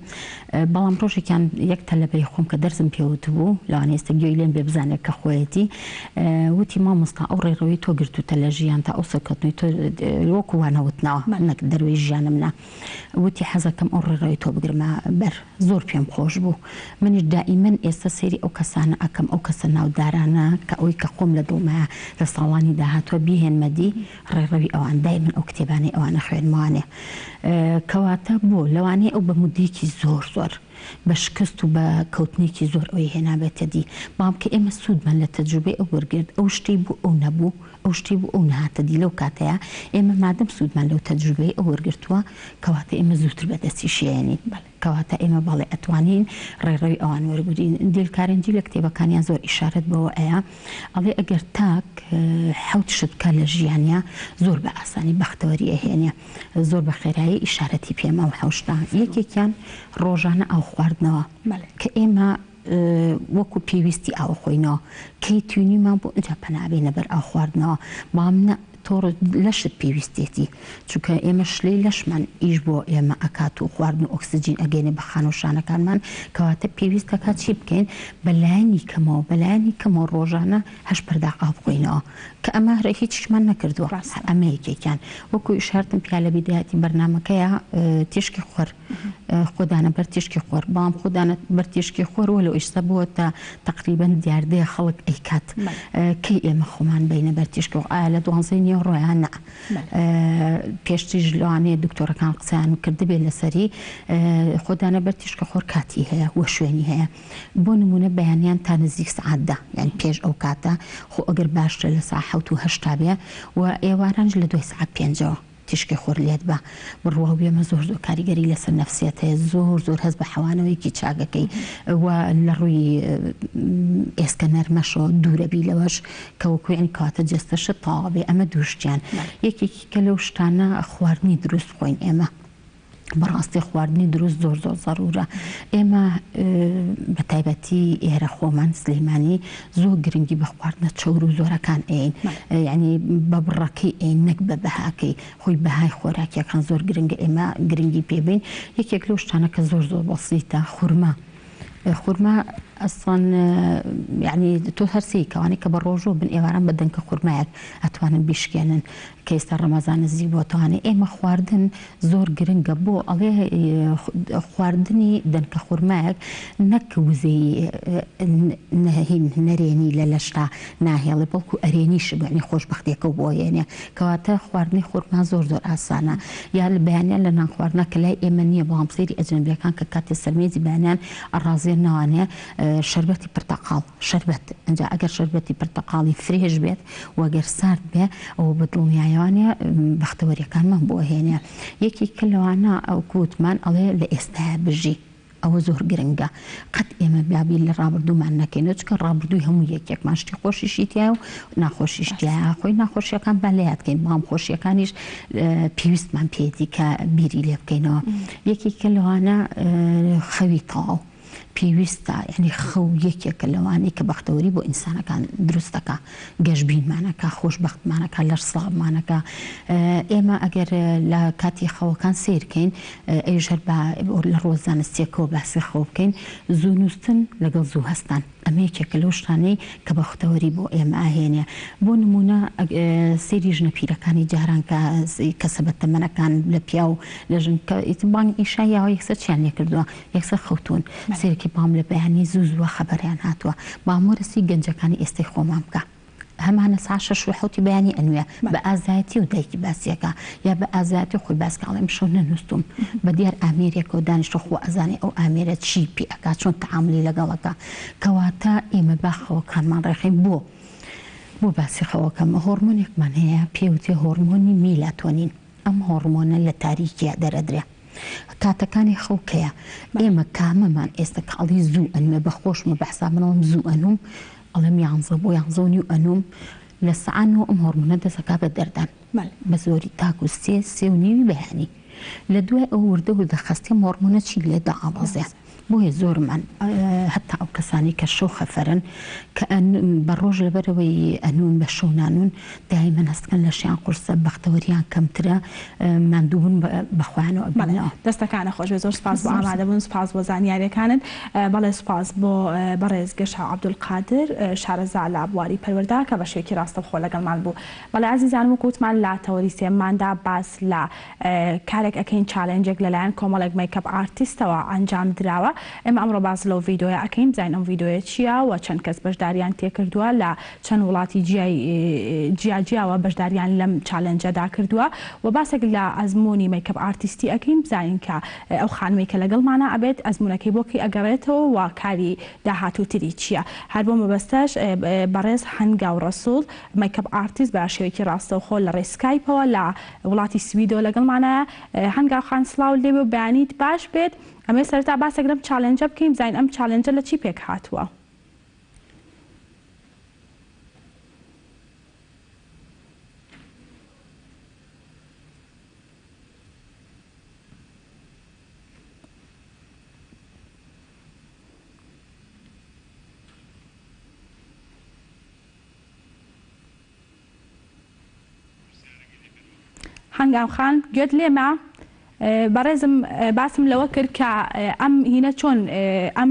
بەڵام ڕۆژێکیان یەک تەلەبەی خۆم کە دەرسم پێ وتبوو لەوانەیە ئێستا گوێی لێم بێ بزانێت کە خۆیەتی وتی مامۆستا ئەو ڕێڕەوەی تۆ گرتووتە لە ژیان تا ئەو سەرکەوتنەی تۆ وەکو وانە وتنەوە نەک دەروەی ژیانم نا وتی حەزەکەم ئەو ڕێڕەوەی تۆ بگرمە بەر زۆر پێم خۆش بوو منیش دائیمەن ئێستا سەیری ئەو کەسانە ئەکەم ئەو کەسە ناودارانە کە ئەوەی کە خۆم لە دڵمایە لە ساڵانی داهاتوە بیهێنمە دی ڕێڕەوی ئەوان دایمەن ئەو کتێبانەی ئەوان ئەخوێنمەوانێ کەواتە بۆ لەوانەیە ئەو بە مودەیەکی زۆر زۆر بە شکست و بە کەوتنێکی زۆر ئەوی هێنابێتە دی بەڵام کە ئێمە سوودمان لە تەجروبەی ئەو وەرگرت ئەو شتەی بۆ ئەو نەبوو ئەو شتەی بۆ ئەو نەهاتە دی لەو کاتەیا ئێمە مادەم سوودمان لەو تەجروبەی ئەو وەرگرتووە کەواتە ئێمە زووتر بەدەستیشی ئەیەنین کەواتە ئێمە بەڵێ ئەتوانین ڕێڕەوی ئەوان وەربگرین دیل کارنجی لە کتێبەکانیا زۆر ئیشارەت بەوە ئەیا ئەڵێ ئەگەر تاک حەوت شت بکا لە ژیانیا زۆر بە ئاسانی بەختەوەری ئەهێنێ زۆر بە خێرایی ئیشارەتی پێم ئەو حەوشتە یەکێکیان ڕۆژانە ئاو خواردنەوە کە ئێمە وەکو پێویستی ئاو خۆینەوە کەی توینیمان بوو ئینجا پەنا بێنە بەر ئاو خواردنەوە بەڵام نا تۆ لەشت پێویستێتی چونکە ئێمە شلەی لەشمان ئیش بۆ ئێمە ئەکات و خواردن و ئۆکسجین ئەگەینێ بە خانە و شانەکانمان کەواتە پێویست دەکات چی بکەین بە لایەنی کەمەوە بە لایەنی کەمەوە ڕۆژانە هەشت پەرداخ ئاو بخۆینەوە کە ئەمە هەر هیچیشمان نەکردووە ئەمە یەکێکیان وەکو ئیشارتم پیا لە بیدایەتی بەرنامەکەیا تیشکی خۆر خۆدانە بەر تیشکی خۆر بەڵام خۆدانە بەر تیشکی خۆر وەلو ئیستا بووەتە تەقریبەن دیاردەیە خەڵک ئەیکات کەی ئێمە خۆمان بینە بەر تیشکی خۆر ئایا لە دوانزەی نیوەڕۆ یان نا پێشتریش لەوانەیە دکتۆرەکان قسەیان کردبێ لەسەری خۆدانە بەر تیشکە خۆر کاتی هەیە و شوێنی هەیە بۆ نمونە بەیانیان تا نزیک سعات دە یان پێش ئەو کاتە خۆ ئەگەر باشترە لە سا حەوت و هەشتا بێ و ئێوارانش لە دوای سعات پێنجەوە تیشکی خۆر لێت با بڕواو بێمە زۆر زۆر کاریگەری لەسەر نەفسیەت هەیە زۆر زۆر هەست بە حەوانەوەیەکی چاکەکەی و لە ڕووی ئێسکە نەرمەشەوە دوورەبی لەوەش کە وەکو یعنی کەواتە جەستەشت تەواو بێ ئەمە دوو شتیان یەکێکی کە لەو شتانە خواردنی دروست خۆین ئێمە بەڕاستی خواردنی دروست زۆر زۆر زەرورە ئێمە بە تایبەتی ئێرە خۆمان سلەیمانی زۆر گرنگی بە خواردنە چەور و زۆرەکان ئەیەین یعنی بە بڕەکەی ئەین نەک بە بەهاکەی خۆی بەهای خۆراکیەکان زۆر گرنگە ئێمە گرنگی پێ بین یەکێک لەو شتانە کە زۆر زۆر بەسیتە خورما خورما ئەسڵەن یعنی تۆ هەر سەیری کەوانەی کە بە ڕۆژوو بن ئێواران بە دەنکە خورمایەک ئەتوانن بیشکێنن کە ئێستا ڕەمەزان نزیک بۆتەوانێ ئێمە خواردن زۆر گرنگە بۆ ئەڵێ خواردنی دەنکە خورمایەک نەک وزەی هین نەرێنی لە لەشتا ناهێڵێ بەڵکو ئەرێنیش یعنی خۆشبەختیەکە بۆ هێنێ کەواتە خواردنی خورما زۆر زۆر ئاسانە یا لە بەیانیان لە نان خواردنا کە لای ئێمە نییە بەڵام سەیری ئەجنەبیەکان کە کاتێ سەرمێزی بەیانیان ئەڕازێننەوانێ. شەربەتی پرتەقاڵ، شەربەت، ئینجا ئەگەر شەربەتی پرتەقاڵی fresh بێت و گەر سارد بێ ئەوە بە دڵنیایەوانێ بەختەوەریەکانمان بۆ ئەهێنێ. یەکێکە لەوانە وەکو وتمان ئەڵێ لە ئێستایا بژی. ئەوە زۆر گرنگە قەت ئێمە با بیر لە ڕابردوومان نەکەینەوە چونکە ڕابردووی هەموو یەکێکمان شتی خۆشیشی تیایە و ناخۆشیش تیایە خۆی ناخۆشیەکان با لە یاد کەین بەڵام خۆشیەکانیش پێویستمان پێیەتی کە بیری لێ بکەینەوە یەکێکە لەوانە خەوی تەواو پێویستە یعنی خەو یەکێکە لەوانەی کە بەختەوەری بۆ ئینسانەکان دروست دەکا گەشبینمانەکا خۆشبەختمانەکا لەش ساغمانەکا ئێمە ئەگەر لە کاتی خەوەکان سەیر کەین ئەویش هەر با لە ڕووە زانستییەکەوە باسی خەو بکەین، زوو نووستن لەگەڵ زوو هەستان، ئەمە یەکێکە لەو شتانەی کە بەختەوەری بۆ ئێمە ئەهێنێ. بۆ نموونە سەیری ژنە پیرەکانی جاران کە کەسە بەتەمەنەکان لە پیاو لە ژن کە ئیتر بانگی عیشا یاوە یەکسەر چیان لێ کردووە؟ یەکسەر خەوتوون. سەیرکەی بەڵام لە بەیانی زوو زووە خەبەریان هاتووە. بەڵام وەرە سەیری گەنجەکانی ئێستەی خۆمان بکە. هەمانە سەعات شەش و حەوتی بەیانی ئەنوێ بە ئازایەتی و دایکی باسیەکە یا بە ئازایەتی خۆی باس کە ئەڵێ ئەمشەو نەنووستوم بە دیار ئامێرێکەوە دانیشتوە خوا ئەزانێ ئەو ئامێرە چی پێ ئەکا چۆن تەعامولی لەگەڵ ئەکا کەواتە ئێمە با خەوەکانمان ڕێخەین بۆ بۆ باسی خەوەکەم هۆڕمۆنێکمان هەیە پێ وترێ هۆڕمۆنی میلاتۆنین ئەم هۆڕمۆنە لە تاریکیا دەرەدرێ کاتەکانی خەو کەیە ئێمە کامەمان ئێستا کە ئەڵێی زوو ئەنوێ بە خۆشمە بە حساب من ئەڵێم زوو ئەنوم ئەڵێم یانزە بۆ یانزە و نیو ئەنوم لە سەعا نۆ ئەم هۆڕمۆنە دەست ئەکا بە دەردان بە زۆری تاکو سێ سێ و نیوی بەیانی لە دوای ئەو وردە وردە خەستی ئەم هۆڕمۆنە چی لێ دائەبەزێ بۆیە زۆرمان هەتا ئەو کەسانەی کە شەو خەفەرن کە بە ڕۆژ لەبەرەوەی ئەنوون بە شەو نانوون دایمەن هەستکەن لەشیان قورسە بەختەوەریان کەمترە ماندووبوون بە خۆیانەوە ئەبیننەوە. دەستەکانت خۆش بێت زۆر سوپاس بۆ ئامادەبوون سوپاس بۆ زانیاریەکانت بەڵێ سوپاس بۆ بەڕێز گەشاو عەبدولقادر شارەزا لە بواری پەروەردە کە بە شێوەیەکی ڕاستەوخۆ لەگەڵمان بوو بەڵێ ئازیزان وەک وتمان لە تەوەری سێمماندا باس لە کارێک ئەکەین challenge ێک لەلایەن کۆمەڵێک makeup artist ەوە ئەنجام دراوە ئێمە ئەمڕۆ باس لەو ڤیدۆیە ئەکەین بزانین ئەم ڤیدۆیە چیە و چەند کەس بەشداریان تێکردووە لە چەند وڵاتی جیای جیا جیاوە بەشداریان لەم challenge ەدا کردووە و باسێک لە ئەزموونی makeup artist ی ئەکەین بزانین کە ئەو خانمەی کە لەگەڵمانا ئەبێت ئەزموونەکەی بۆ کەی ئەگەڕێتەوە و کاری داهاتووتری چیە هەر بۆ مەبەستەش بەڕێز هەنگاو ڕەسوڵ makeup artist بە شێوەیەکی ڕاستەوخۆ لە ڕێی سکایپەوە لە وڵاتی سویدەوە لەگەڵمانایە. هەنگاو خان سڵاوت لێبێ و بەیانیت باش بێت. ئەمەوێت سەرەتا باسێک لەم challenge ە بکەین بزانین ئەم challenge ە لە چی پێکهاتووە؟ هەنگاو خان گوێت لێمە؟ بەڕێزم باسم لەوە کرد کە ئەم هینە چۆن ئەم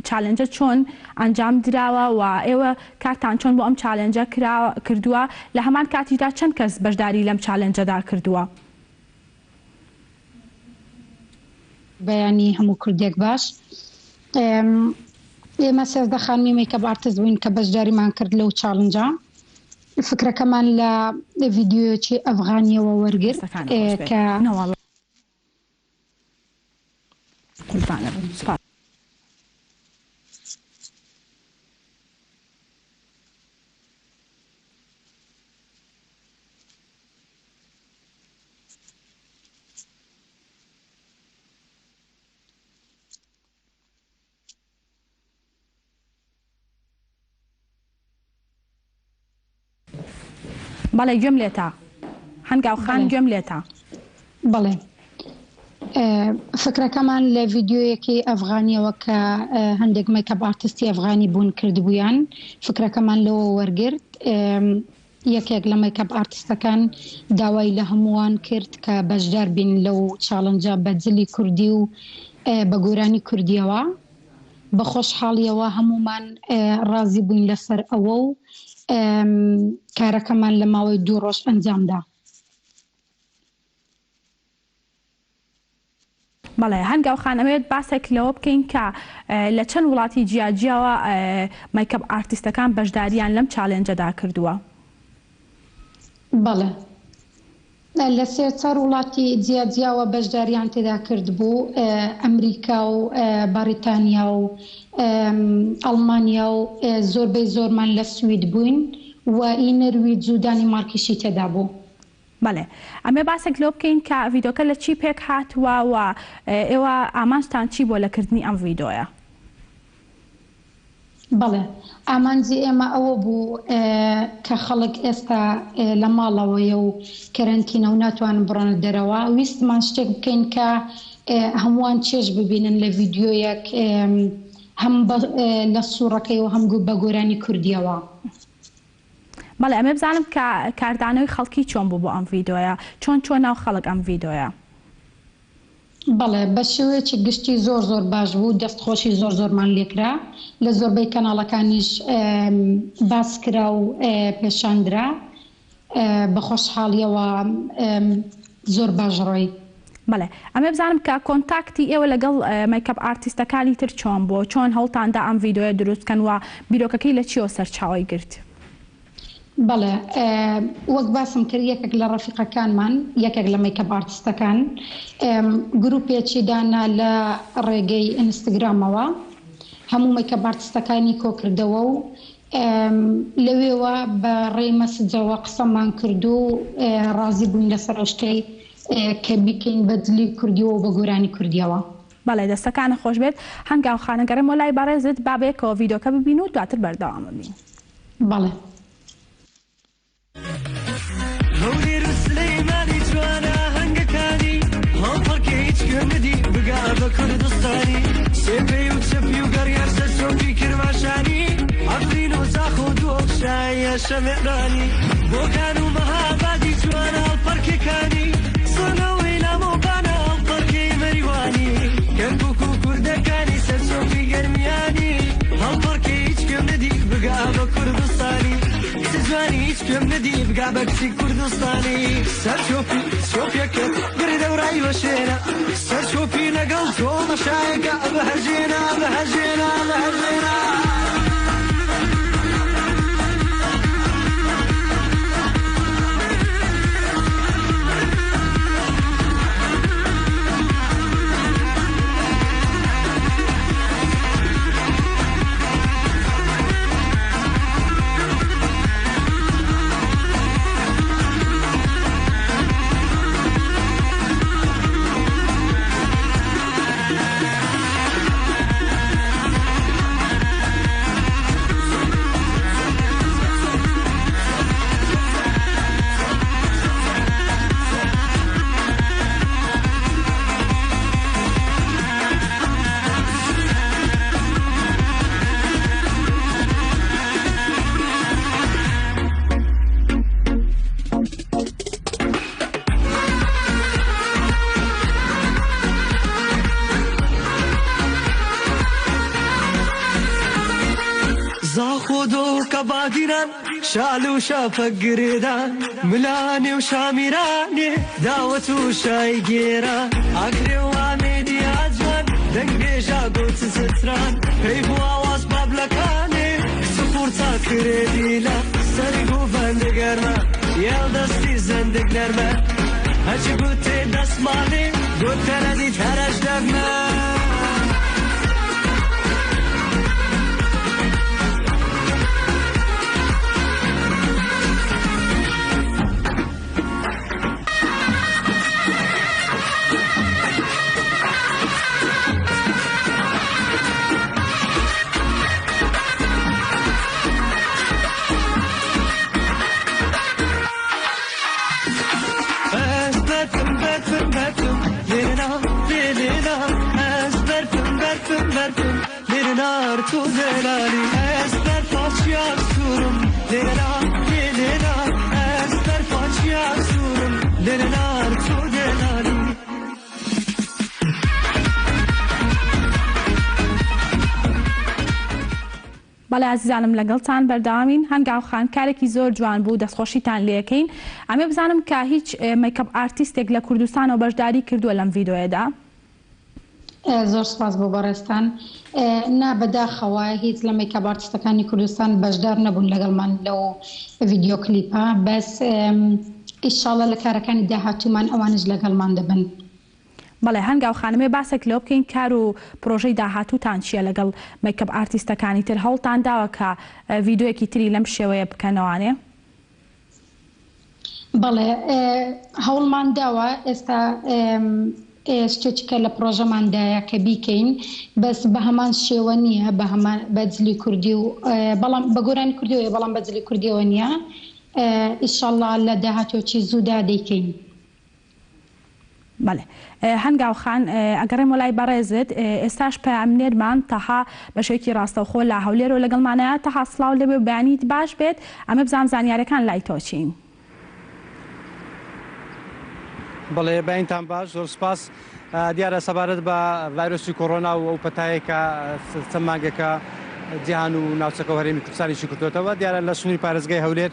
challenge ە چۆن ئەنجام دراوە و ئێوە کارتان چۆن بۆ ئەم challenge ە کردووە لە هەمان کاتیشدا چەند کەس بەشداری لەم challenge ەدا کردووە؟ بەیانی هەموو کوردێک باش. ئێمە 13 خانمی makeup artist بووین کە بەشداریمان کرد لەو challenge ە. فکرەکەمان لە ڤیدیۆیەکی ئەفغانیەوە وەرگرت کە قوربانە بم سوپاس. بەڵێ گوێم لێتە هەنگاو خان گوێم لێتە. بەڵێ فکرەکەمان لە ڤیدیۆیەکی ئەفغانیەوە کە هەندێک makeup artist ی ئەفغانی بوون کردبوویان فکرەکەمان لەوە وەرگرت یەکێک لە makeup artist ەکان داوای لە هەمووان کرد کە بەشدار بین لەو challenge ە بە جلی کوردی و بە گۆرانی کوردیەوە. بە خۆشحاڵیەوە هەموومان ڕازی بووین لەسەر ئەوە و کارەکەمان لە ماوەی دوو ڕۆژ ئەنجامدا. بەڵێ هەنگاو خان ئەمەوێت باسێک لەوە بکەین کە لە چەند وڵاتی جیاجیاوە makeup artist ەکان بەشداریان لەم challenge ەدا کردووە؟ بەڵێ. لە سێ چار وڵاتی جیا جیاوە بەشداریان تێدا کردبوو، ئەمریکا و بەڕیتانیا و ئەڵمانیا و زۆربەی زۆرمان لە سوید بووین و ئی نەرویج و دانیمارکیشی تێدا بوو. بەڵێ ئەمێ باسێک لەوە بکەین کە ڤیدۆکە لە چی پێک هاتووە و ئێوە ئامانجتان چی بووە لە کردنی ئەم ڤیدۆیە؟ بەڵێ ئامانجی ئێمە ئەوە بوو کە خەڵک ئێستا لە ماڵەوەیە و کەرەنتینە و ناتوانن بڕۆنە دەرەوە، ویستمان شتێک بکەین کە هەمووان چێژ ببینن لە ڤیدیۆیەک هەم لە سوڕەکەی و هەم بە گۆرانی کوردیەوە. بەڵێ ئەمێ بزانم کە کاردانەوەی خەڵکی چۆن بوو بۆ ئەم ڤیدۆیە؟ چۆن چووە ناو خەڵک ئەم ڤیدۆیە؟ بەڵێ بە شێوەیەکی گشتی زۆر زۆر باش بوو دەست خۆشی زۆر زۆرمان لێکرا لە زۆربەی کەناڵەکانیش باس کرا و پێشان درا بە خۆشحاڵیەوە زۆر باش ڕۆی. بەڵێ ئەمێ بزانم کە کۆنتاکتی ئێوە لەگەڵ مەیکەپ ئارتیستەکانی تر چۆن بووە چۆن هەوڵتان دا ئەم ڤیدۆیە دروست بکەن وە بیرۆکەکەی لە چیەوە سەرچاوەی گرت؟ بەڵێ وەک باسم کرد یەکێک لە ڕەفیقەکانمان یەکێک لە مەیکەپ ئارتستەکان گروپێکی دانا لە ڕێگەی ئینستگرامەوە هەموو مەیکەپ ئارتستەکانی کۆکردەوە و لەوێوە بە ڕێی مەسجەوە قسەمان کرد و ڕازی بووین لەسەر ئەو شتەی کە بیکەین بە جلی کوردیەوە و بە گۆرانی کوردیەوە. بەڵێ دەستەکانت خۆش بێت هەنگاو خان ئەگەڕێمەوە لای بەڕێزت با بەیەکەوە ڤیدۆکە ببین و دواتر بەردەوام ئەبین. بەڵێ. هەولێر و سلەیمانی جوان ئاهەنگەکانی هەڵپەڕکێ هیچ کوێم نەدی بگا بە کوردستانی سێپێی و چەپی و گەڕیان سەر چۆپی کرماشانی عەفرین و زاخۆ و دهۆک شایە شەمعدانی بۆکان و مەهابادی جوان هەڵپەڕکێکانی سنە و ئیلام و بانە هەڵپەڕکێی مەریوانی کەرکوک و کوردەکانی سەر چۆپی گەرمیانی هەڵپەڕکێ هیچ کوێم نەدی بگا بە کوردستانی کچ جوانی هیچ کوێم نەدی بگا بە کچی کوردستانی سەر چۆپی چۆپیەکەت گڕی دەورای وەشێنە سەر چۆپی لەگەڵ تۆ مەشایەکە بهەژێنە بهەژێنە بهەژێنە. زاخۆ دۆکە بادینان شال و شەپەک گرێدان ملانێ و شامیرانێ داوەت و شای گێران ئاکرێ و ئامێدی ئاجوان دەنگ بێژا گۆچ ستران پەیڤ و ئاواز بابلەکانێ کچ و قورتا کرێ دیلە سەری گوڤەند گەرمە یەل دەستی زەندگ نەرمە هەچی گوتێ دەسماڵێ گوتە نەدیت هەرەش دەبمە. بەڵێ ئازیزانم لەگەڵتان بەردەوامین هەنگاو خان کارێکی زۆر جوان بوو دەستخۆشیتان لێکەین ئەمێ بزانم کە هیچ مەیکەپ ئارتیستێک لە کوردستانەوە بەشداری کردووە لەم ڤیدۆیەدا؟ زۆر سوپاس بۆ بەڕێزتان. نا بەداخەوە هیچ لە مەیکاپ ئارتستەکانی کوردستان بەشدار نەبوون لەگەڵمان لەو ڤیدیۆ کلیپە بەس. ئیشاڵا لە کارەکانی داهاتوومان ئەوانیش لەگەڵمان دەبن. بەڵێ هەنگاو خانمێ باسێک لەوە بکەین کار و پرۆژەی داهاتووتان چیە لەگەڵ مەیکەپ ئارتیستەکانی تر هەوڵتان داوە کە ڤیدۆیەکی تری لەم شێوەیە بکەنەوانێ؟ بەڵێ هەوڵمان داوە ئێستا شتێکی کە لە پڕۆژەماندایە کە بیکەین بەس بە هەمان شێوە نییە بە هەمان بە جلی کوردی و بەڵام بە گۆرانی کوردیەوەیە بەڵام بە جلی کوردیەوە نییە ئیشەڵا لە داهاتووەکی زوودا دەیکەین. بەڵێ هەنگاو خان ئەگەڕێمەوە لای بەڕێزت ئێستاش پەیامنێرمان تەها بە شێوەیەکی ڕاستەوخۆ لە هەولێرەوە لەگەڵمانە تەها سڵاو لێبێ و بەیانیت باش بێت ئەمە بزانم زانیارەکان لای تۆ چین؟ بەڵێ بەینتان باش زۆر سپاس دیارە سەبارەت بە ڤایرۆسی کۆرۆنا و ئەو پەتایە کە چەند مانگێکە جیهان و ناوچەکە و هەرێمی کوردستانیشی کردوێتەوە دیارە لە سنووری پارێزگای هەولێر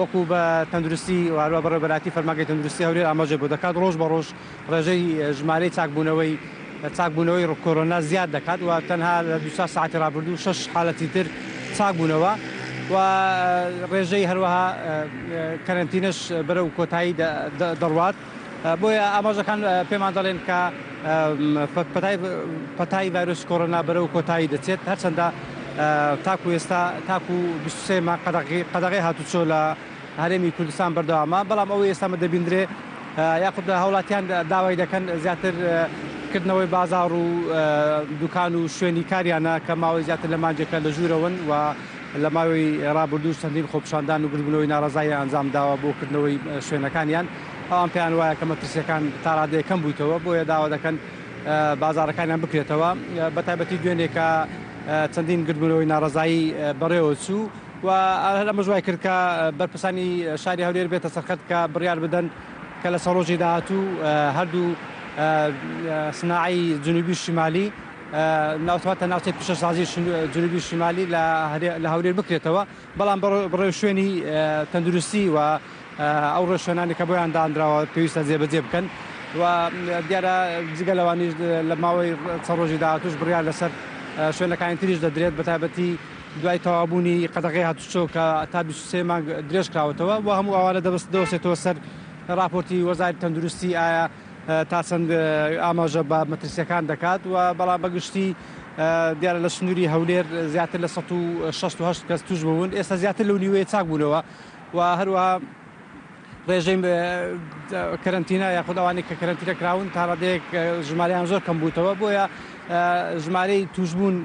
وەکو بە تەندروستی و هەروە بەڕێوەبەرایەتی فەرمانگەی تەندروستی هەولێر ئاماژەی بۆ دەکات ڕۆژ بە ڕۆژ ڕێژەی ژمارەی چاکبوونەوەی چاکبوونەوەی کۆرۆنا زیاد دەکات و تەنها لە 24 ساعتی ڕابردوو شەش حالەتی تر چاکبوونەوە و ڕێژەی هەروەها کەرەنتینەش بەرەو کۆتایی دەڕوات. بۆیە ئاماژەکان پێمان دەڵێن کە پەتای ڤایرۆسی کۆرۆنا بەرەو کۆتایی دەچێت، هەرچەندە تاکو ئێستا تاکو 23 مانگ قەدەغەی هاتوچۆ لە هەرێمی کوردستان بەردەوامە، بەڵام ئەوەی ئێستا دەبیندرێ یاخود هاوڵاتیان داوای دەکەن زیاتر کردنەوەی بازاڕ و دوکان و شوێنی کاریانە کە ماوەی زیاتر لە مانگێکە لە ژوورەوەن و لە ماوەی ڕابردووش چەندین خۆپیشاندان و گردبوونەوەی ناڕەزاییان ئەنجام داوە بۆ کردنەوەی شوێنەکانیان، ئەوان پێیان وایە کە مەترسییەکان تا ڕادەیەک کەم بوویتەوە، بۆیە داوا دەکەن بازاڕەکانیان بکرێتەوە، بەتایبەتی دوێنێ کە چەندین گردبوونەوەی ناڕەزایی بەڕێوەچوو و هەر ئەمەش وای کرد کە بەرپرسانی شاری هەولێر بێتە سەرخەت کە بڕیار بدەن کە لە چەند ڕۆژی داهاتوو هەردوو سناعەی جنوبی و شیمالی ناوچە ناوچەی پیشەسازی جنوبی شیمالی لە هەولێر بکرێتەوە، بەڵام بە ڕێوشوێنی تەندروستی و ئەو ڕێوشوێنانەی کە بۆیان دانراوە پێویستە جێبەجێ بکەن و دیارە جگە لەوانیش لە ماوەی چەند ڕۆژی داهاتووش بڕیار لەسەر شوێنەکانی تریش دەدرێت بەتایبەتی دوای تەواوبوونی قەدەغەی هاتوچۆ کە تا 23 مانگ درێژکراوەتەوە و هەموو ئەوانە دەوەستێتەوە سەر ڕاپۆرتی وەزارەتی تەندروستی ئایا تا چەند ئاماژە بە مەترسیەکان دەکات و بەڵام بە گشتی دیارە لە سنووری هەولێر زیاتر لە 168 کەس توش بوون ئێستا زیاتر لەو نیوەیە چاک بوونەوە و هەروەها ڕێژەی کەرەنتینە یاخود ئەوانەی کە کەرەنتینە کراون تا ڕادەیەک ژمارەیان زۆر کەم بووتەوە بۆیە ژمارەی توشبوون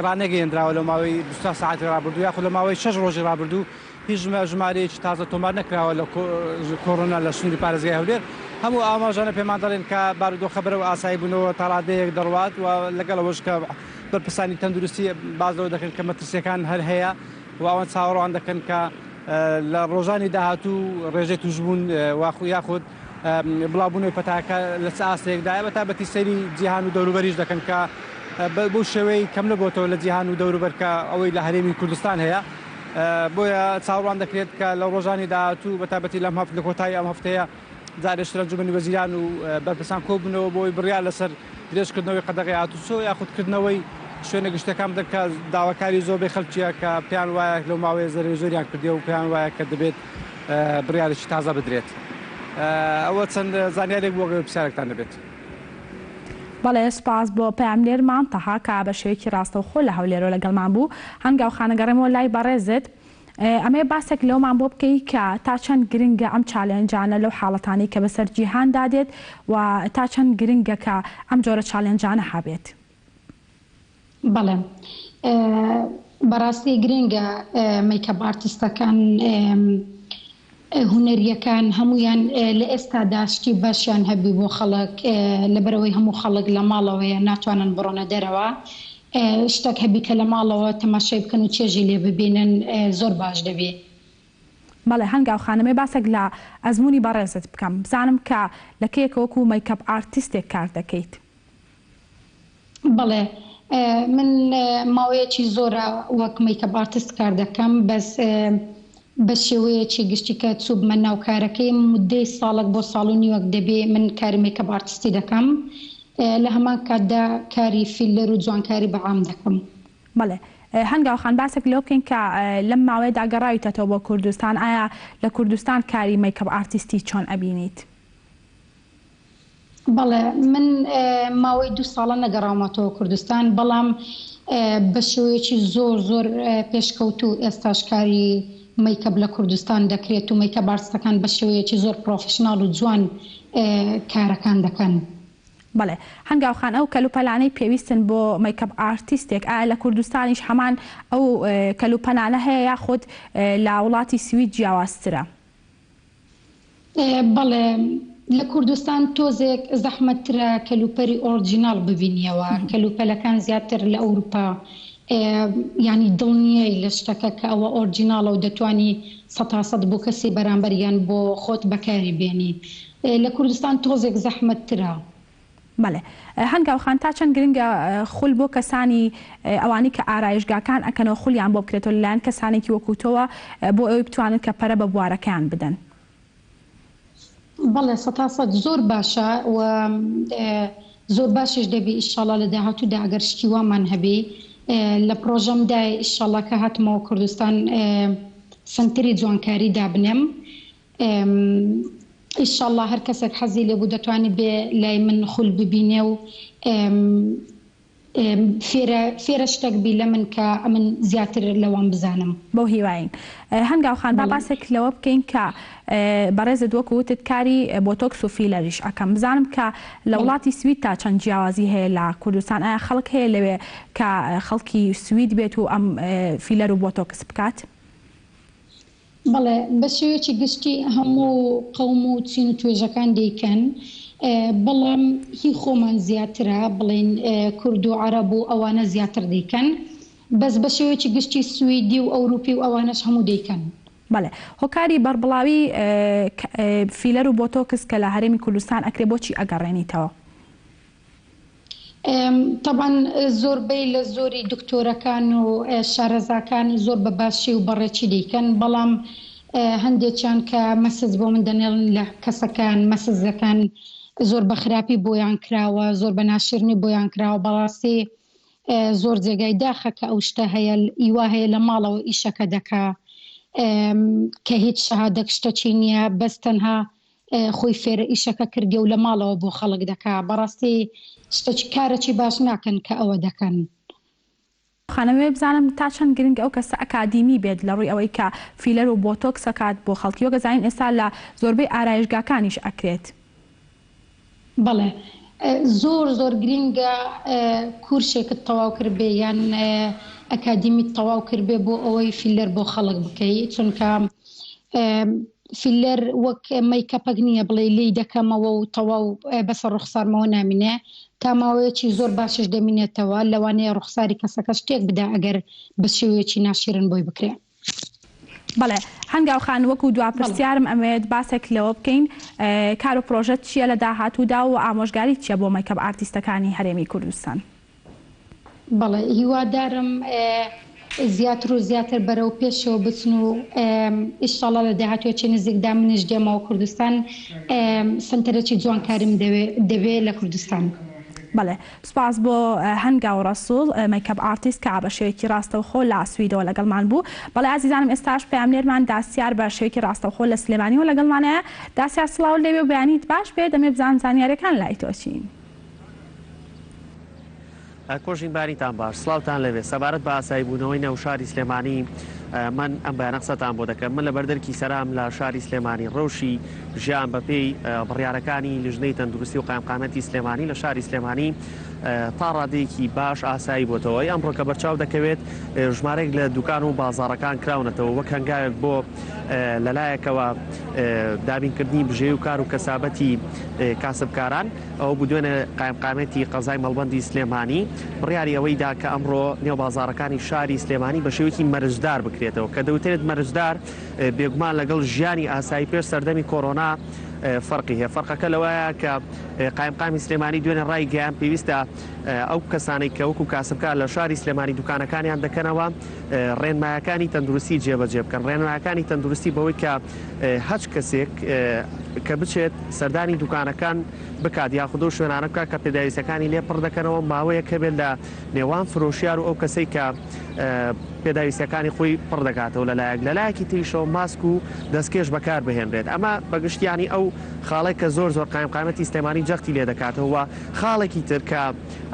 ڕانەگەیەندراوە لە ماوەی 24 ساعتی ڕابردوو یاخود لە ماوەی 6 ڕۆژی ڕابردوو هیچ ژمارەیەکی تازە تۆمار نەکراوە لە کۆرۆنا لە سنووری پارێزگای هەولێر. هەموو ئاماژانە پێمان دەڵێن کە بارودۆخە بەرەو ئاسایی بوونەوە تا ڕادەیەک دەڕوات و لەگەڵ ئەوەش کە بەرپرسانی تەندروستی باس لەوە دەکەن کە مەترسییەکان هەر هەیە و ئەوان چاوەڕوان دەکەن کە لە ڕۆژانی داهاتوو ڕێژەی تووشبوون یاخود بڵاوبوونەوەی پەتاکە لە چ ئاستێکدایە، بە تایبەتی سەیری جیهان و دەوروبەریش دەکەن کە بەو شێوەی کەم نەبووەتەوە لە جیهان و دەوروبەر کە ئەوەی لە هەرێمی کوردستان هەیە. بۆیە چاوەڕوان دەکرێت کە لە ڕۆژانی داهاتوو بە تایبەتی لەم هەفت لە کۆتایی ئەم هەفتەیە جارێکی تر ئەنجومەنی وەزیران و بەرپرسان کۆببنەوە بۆ ئەوەی بڕیار لەسەر درێژکردنەوەی قەدەغەی هاتوچۆ یاخود کردنەوەی شوێنە گشتیەکان بدەن کە داواکاری زۆربەی خەڵکیە کە پێیان وایە لەو ماوەیە زەرەری زۆریان کردیە و پێیان وایە کە دەبێت بڕیارێکی تازە بدرێت. ئەوە چەند زانیارێک بوو ئەگەر پرسیارێکتان هەبێت. بەڵێ سوپاس بۆ پەیامنێرمان تەها کە بە شێوەیەکی ڕاستەوخۆ لە هەولێرەوە لەگەڵمان بوو. هەنگاو خان ئەگەڕێمەوە لای بەڕێزت ئەمەوێ باسێک لەوەمان بۆ بکەی کە تا چەند گرنگە ئەم challenge انە لەو حاڵەتانەی کە بەسەر جیهاندا دێت و تا چەند گرنگە کە ئەم جۆرە challenge انە هەبێت؟ بەڵێ بەڕاستی گرنگە makeup artist ەکان هونەریەکان هەموویان لە ئێستادا شتی باشیان هەبی بۆ خەڵک لەبەرئەوەی هەموو خەڵک لە ماڵەوەیە ناتوانن بڕۆنە دەرەوە شتەک هەبی کە لە ماڵەوە تەماشای بکەن و چێژی لێ ببینن زۆر باش دەبی. بەڵێ هەنگاو خانم ئەمەوێ باسێک لە ئەزموونی بەڕێزت بکەم بزانم کە لە کەیەکە وەکو makeup artist ێک کار دەکەیت؟ بەڵێ من ماوەیەکی زۆرە وەک makeup artist کار دەکەم بەس بە شێوەیەکی گشتی کە چووبمە ناو کارەکەی مودەی ساڵێک بۆ ساڵ و نیوەک دەبێ من کاری makeup artist ی دەکەم لە هەمان کاتدا کاری filler و جوانکاری بە عام دەکەم. بەڵێ. هەنگاو خان باسێک لەوە بکەین کە لەم ماوەیەدا گەڕاویتەتەوە بۆ کوردستان ئایا لە کوردستان کاری makeup artist ی چۆن ئەبینیت؟ بەڵێ من ماوەی دوو ساڵە نەگەڕاومەتەوە کوردستان بەڵام بە شێوەیەکی زۆر زۆر پێشکەوتوو ئێستاش کاری makeup لە کوردستان دەکرێت و makeup artist ەکان بە شێوەیەکی زۆر professional و جوان کارەکان دەکەن. بەڵێ هەنگاو خان ئەو کەلوپەلانەی پێویستن بۆ makeup artist ێک ئایا لە کوردستانیش هەمان ئەو کەلوپەلانە هەیە یاخود لە وڵاتی سوید جیاوازترە؟ بەڵێ لە کوردستان تۆزێک زەحمەتترە کەلوپەری original ببینیەوە، کەلوپەلەکان زیاتر لە ئەوروپا یانی دڵنیای لە شتەکە کە ئەوە original ە و دەتوانی سەتا سەد بۆ کەسی بەرامبەر یان بۆ خۆت بەکاری بێنی. لە کوردستان تۆزێک زەحمەتترە. بەڵێ هەنگاو خان تا چەند گرنگە خول بۆ کەسانی ئەوانەی کە ئارایشگاکان ئەکەنەوە خولیان بۆ بکرێتەوە لەلایەن کەسانێکی وەکو تۆوە بۆ ئەوەی بتوانن کە پەرە بە بوارەکەیان بدەن؟ بەڵێ سەتا سەد زۆر باشە و زۆر باشیش دەبی ئیشەڵا لە داهاتوودا ئەگەر شتی وامان هەبی لە پڕۆژەم دایە ئیشەڵا کە هاتمەوە کوردستان سەنتەری جوانکاری دابنێم ئیشەڵا هەر کەسێک حەزی لێ بوو دەتوانی بێ لای من خول ببینێ و فێرە فێرە شتەک بی لەمن کە ئەمن زیاتر لەوان بزانم. بەو هیواین. هەنگاو خان با باسێک لەوە بکەین کە بەڕێزت وەکو وتت کاری بۆتۆکس و فیلەریش ئەکەم بزانم کە لە وڵاتی سوید تا چەند جیاوازی هەیە لە کوردستان ئایا خەڵک هەیە لەوێ کە خەڵکی سوید بێت و ئەم فیلەر و بۆتۆکس بکات؟ بەڵێ، بە شێوەیەکی گشتی هەموو قەوم و چین و توێژەکان دەیکەن، بەڵام هی خۆمان زیاترە، بڵێین کورد و عەرەب و ئەوانە زیاتر دەیکەن، بەس بە شێوەیەکی گشتی سویدی و ئەوروپی و ئەوانەش هەموو دەیکەن. بەڵێ، هۆکاری بەربڵاوی فیلەر و بۆتۆکس کە لە هەرێمی کوردستان ئەکرێ بۆچی ئەگەڕێنیتەوە؟ تەبعەن زۆربەی لە زۆری دکتۆرەکان و شارەزاکان زۆر بە باشی و بەڕێکی دەیکەن بەڵام هەندێکیان کە message بۆ من دەنێڵن لە کەسەکان مەسجەکان زۆر بە خراپی بۆیان کراوە زۆر بە ناشرنی بۆیان کراوە بەڕاستی زۆر جێگای داخە کە ئەو شتە هەیە ئیوا هەیە لە ماڵەوە ئیشەکە دەکا کە هیچ شەهادەک شتەکی نییە بەس تەنها خۆی فێرە ئیشەکە کردیە و لە ماڵەوە بۆ خەڵک دەکا بەڕاستی شتەکی کارەکی باش ناکەن کە ئەوە دەکەن. خانەوێ بزانم تا چەند گرنگە ئەو کەسە ئەکادیمی بێت لە ڕووی ئەوەی کە فیلەر و بۆتۆکس ئەکات بۆ خەڵکی وەک ئەزانین ئێستا لە زۆربەی ئارایشگاکانیش ئەکرێت. بەڵێ زۆر زۆر گرینگە کورسێکت تەواو کردبێ یان ئەکادیمیت تەواو کردبێ بۆ ئەوەی فیلەر بۆ خەڵک بکەی چونکە فیلەر وەک مەیکەپەک نییە بڵێی لێی دەکەمەوە و تەواو بەسەر ڕوخسارمەوە نامینێ تا ماوەیەکی زۆر باشیش دەمینێتەوە لەوانەیە ڕوخساری کەسەکەش تێک بدا ئەگەر بە شێوەیەکی ناشیرن بۆی بکرێ. بەڵێ هەنگاو خان وەکو دوا پرسیارم ئەمەوێت باسێک لەوە بکەین کار و پرۆژەت چیە لە داهاتوودا و ئامۆژگاریت چیە بۆ makeup artist ەکانی هەرێمی کوردستان؟ بەڵێ هیوادارم زیاتر و زیاتر بەرەو پێشەوە بچن و ئیشاڵا لە داهاتوویەکی نزیکدا منیش دێمەوە کوردستان سەنتەرێکی جوانکاریم دەوێ لە کوردستان. بەڵێ سوپاس بۆ هەنگاو ڕەسوڵ makeup artist کە بە شێوەیەکی ڕاستەوخۆ لە سویدەوە لەگەڵمان بوو. بەڵێ ئازیزانم ئێستاش پەیامنێرمان داسیار بە شێوەیەکی ڕاستەوخۆ لە سلێمانیەوە لەگەڵمانایە. داسیار سڵاوت لێبێ و بەیانیت باش بێ دەمێ بزانم زانیاریەکان لای تۆ چین. کۆژین بەیانیتان باش سڵاوتان لێبێ سەبارەت بە ئاسایی بوونەوەی ناو شاری سلێمانی من ئەم بەیانە قسەتان بۆ دەکەم من لە بەردەرکی سەرام لە شاری سلێمانی ڕەوشی ژیان بەپێی بڕیارەکانی لیژنەی تەندروستی و قایمقامەتی سلێمانی لە شاری سلێمانی تا ڕادەیەکی باش ئاسایی بۆتەوە ئەمڕۆ کە بەرچاو دەکەوێت ژمارەیەک لە دوکان و بازاڕەکان کراونەتەوە وەک هەنگاوێک بۆ لەلایەکەوە دابینکردنی بژێوی و کار و کەسابەتی کاسبکاران ئەوە بوو دوێنێ قایمقامێتی قەزای مەڵبەندی سلێمانی بڕیاری ئەوەی دا کە ئەمڕۆ نێو بازاڕەکانی شاری سلێمانی بە شێوەیەکی مەرجدار بکرێتەوە کە دەوترێت مەرجدار بێگومان لەگەڵ ژیانی ئاسایی پێش سەردەمی کۆرۆنا فەرقی هەیە فەرقەکە لەوەیە کە قایمقامی سلێمانی دوێنێ ڕایگەیاند پێویستە ئەو کەسانەی کە وەکو کاسبکار لە شاری سلێمانی دوکانەکانیان دەکەنەوە ڕێنمایەکانی تەندروستی جێبەجێ بکەن ڕێنمایەکانی تەندروستی بەوەی کە هەچ کەسێک کە بچێت سەردانی دوکانەکان بکات یاخود ئەو شوێنانە بکات کە پێداویستەکانی لێ پڕ دەکەنەوە ماوەیەک هەبێت لە نێوان فرۆشیار و ئەو کەسەی کە پێداویستیەکانی خۆی پڕ دەکاتەوە لەلایەک لەلایەکی تریشەوە ماسک و دەستکێش بەکار بهێنرێت ئەمە بەگشتیانی ئەو خاڵێک کە زۆر زۆر قایمقامەتی سلێمانی جەختی لێ دەکاتەوە و خاڵێکی تر کە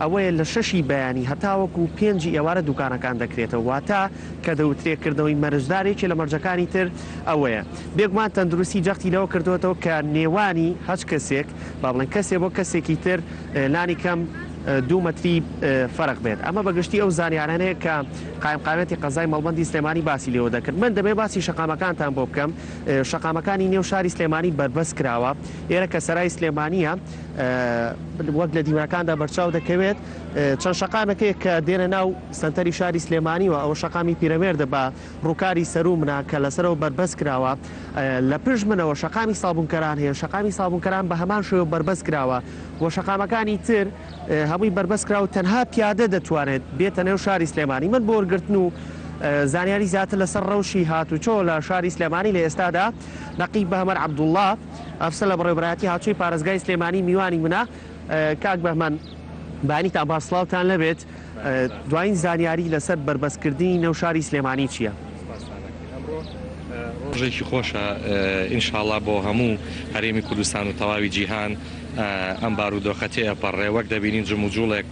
ئەوەیە لە شەشی بەیانی هەتاوەکو پێنجی ئێوارە دوکانەکان دەکرێتەوە واتە کە دەوترێ کردنەوەی مەرجدار یەکێ لە مەرجەکانی تر ئەوەیە بێگومان تەندروستی جەختی لەوە کردووەتەوە کە نێوانی هەچ کەسێک با بڵێن کەسێ بۆ کەسێکی تر لانی کەم دوو مەتری فەرق بێت. ئەمە بە گشتی ئەو زانیارانەیە کە قایمقامیەتی قەزای مەڵبەندی سلێمانی باسی لێوە دەکرد. من دەمەوێت باسی شەقامەکانتان بۆ بکەم. شەقامەکانی نێو شاری سلێمانی بەربەست کراوە. ئێرە کە سەرای سلێمانییە وەک لە دیمەنەکاندا بەرچاو دەکەوێت چەند شەقامێک هەیە کە دێنە ناو سەنتەری شاری سلێمانیوە. ئەوە شەقامی پیرەمێردە بە ڕووکاری سەروو منە کە لەسەرەوە بەربەست کراوە. لە پشت منەوە شەقامی سابوونکەران هەیە. شەقامی سابوونکەران بە هەمان شێوە بەربەست کراوە. و شەقامەکانی تر هەمووی بەربەست کرا و تەنها پیادە دەتوانێت بێتە نێو شاری سلێمانی. من بۆ وەرگرتن و زانیاری زیاتر لەسەر ڕەوشی هاتوچۆ لە شاری سلێمانی لە ئێستادا نەقیب بەهمەن عەبدوڵڵا ئەفسەر لە بەڕێوەبەرایەتی هاتوچۆی پارێزگای سلێمانی میوانی منە. کاک بەهمەن بەیانیتان باش سڵاوتان لەبێت. دوایین زانیاری لەسەر بەربەستکردنی نێو شاری سلێمانی چییە؟ ڕۆژێکی خۆشە ئینشاڵا بۆ هەموو هەرێمی کوردستان و تەواوی جیهان ئەم بارودۆخە تێئەپەڕێ وەک دەبینین جموجوڵێک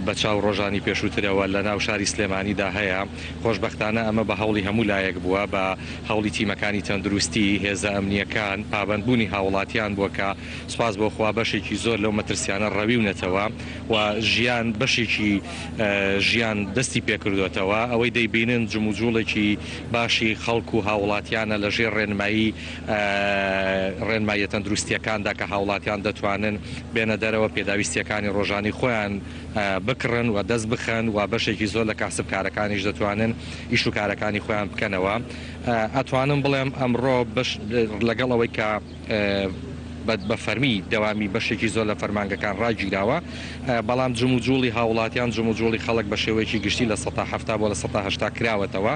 بە چاو ڕۆژانی پێشووترەوە لە ناو شاری سلێمانیدا هەیە خۆشبەختانە ئەمە بە هەوڵی هەموو لایەک بووە بە هەوڵی تیمەکانی تەندروستی هێزە ئەمنییەکان پابەندبوونی هاوڵاتیان بووە کە سوپاس بۆ خوا بەشێکی زۆر لەو مەترسیانە ڕەویونەتەوە و ژیان بەشێکی ژیان دەستی پێکردۆتەوە، ئەوەی دەیبینن جموجوڵێکی باشی خەڵک و هاوڵاتیانە لە ژێر ڕێنمایی ڕێنماییە تەندروستییەکاندا کە هاوڵاتیان دەتوانن بێنە دەرەوە پێداویستییەکانی ڕۆژانەی خۆیان بکڕن و دەست بخەن و بەشێکی زۆر لە کاسبکارەکانیش دەتوانن ئیش و کارەکانی خۆیان بکەنەوە. ئەتوانم بڵێم ئەمڕۆ بەش لەگەڵ ئەوەی کە بە فەرمی دەوامی بەشێکی زۆر لە فەرمانگەکان ڕاگیراوە، بەڵام جموجوڵی هاوڵاتیان، جموجوڵی خەڵک بە شێوەیەکی گشتی 70% بۆ 80% کراوەتەوە.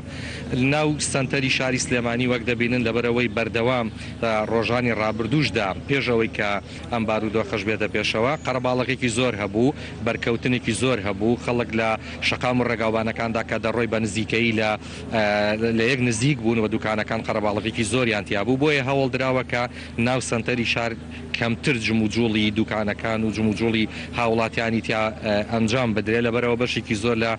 ناو سەنتەری شاری سلێمانی وەک دەبینن لەبەرئەوەی بەردەوام لە ڕۆژانی ڕابردووشدا پێش ئەوەی کە ئەم بارودۆخەش بێتە پێشەوە قەرەباڵغێکی زۆر هەبوو، بەرکەوتنێکی زۆر هەبوو، خەڵک لە شەقام و ڕێگاوبانەکاندا کە دەڕۆی بە نزیکەیی لە لە یەک نزیک بوون و دوکانەکان قەرەباڵغێکی زۆریان تیا بوو، بۆیە هەوڵ دراوە کە ناو سەنتەری شار کەمتر جموجوڵی دوکانەکان و جموجوڵی هاوڵاتیانی تیا ئەنجام بدرێت، لەبەرئەوە بەشێکی زۆر لە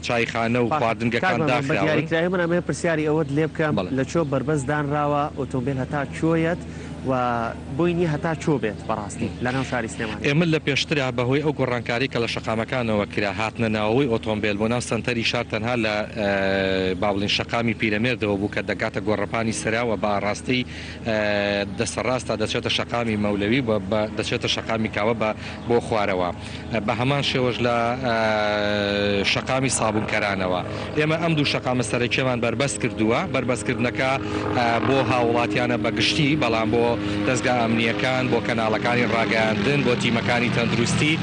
چایخانە و باشە کاک خواردنگەکان بەهمەن بە داخراون. دیاریکراوی من ئەمەوێ پرسیاری ئەوەت لێ بکەم بەڵێ. لە کوێ بەربەست دانراوە ئۆتۆمبێل هەتا کوێیەت و بۆی نیە هەتا کوێ بێت بەڕاستی لە ناو شاری سلێمانی؟ ئێمە لە پێشترا بە هۆی ئەو گۆڕانکاریەی کە لە شەقامەکانەوە کرا هاتنە ناوەوەی ئۆتۆمبێل بۆ ناو سەنتەری شار تەنها لە با بڵێین شەقامی پیرەمێردەوە بوو کە دەگاتە گۆڕەپانی سەرا و بە ئاڕاستەی دەستە ڕاستە دەچێتە شەقامی مەولەوی و بە دەچێتە شەقامی کاوە بە بۆ خوارەوە بە هەمان شێوەش لە شەقامی سابونکەرانەوە ئێمە ئەم دوو شەقامە سەرەکیەمان بەربەست کردووە بەربەست کردنەکە بۆ هاوڵاتیانە بە گشتی بەڵام بۆ دەزگا ئەمنیەکان بۆ کەناڵەکانی ڕاگەیاندن بۆ تیمەکانی تەندروستی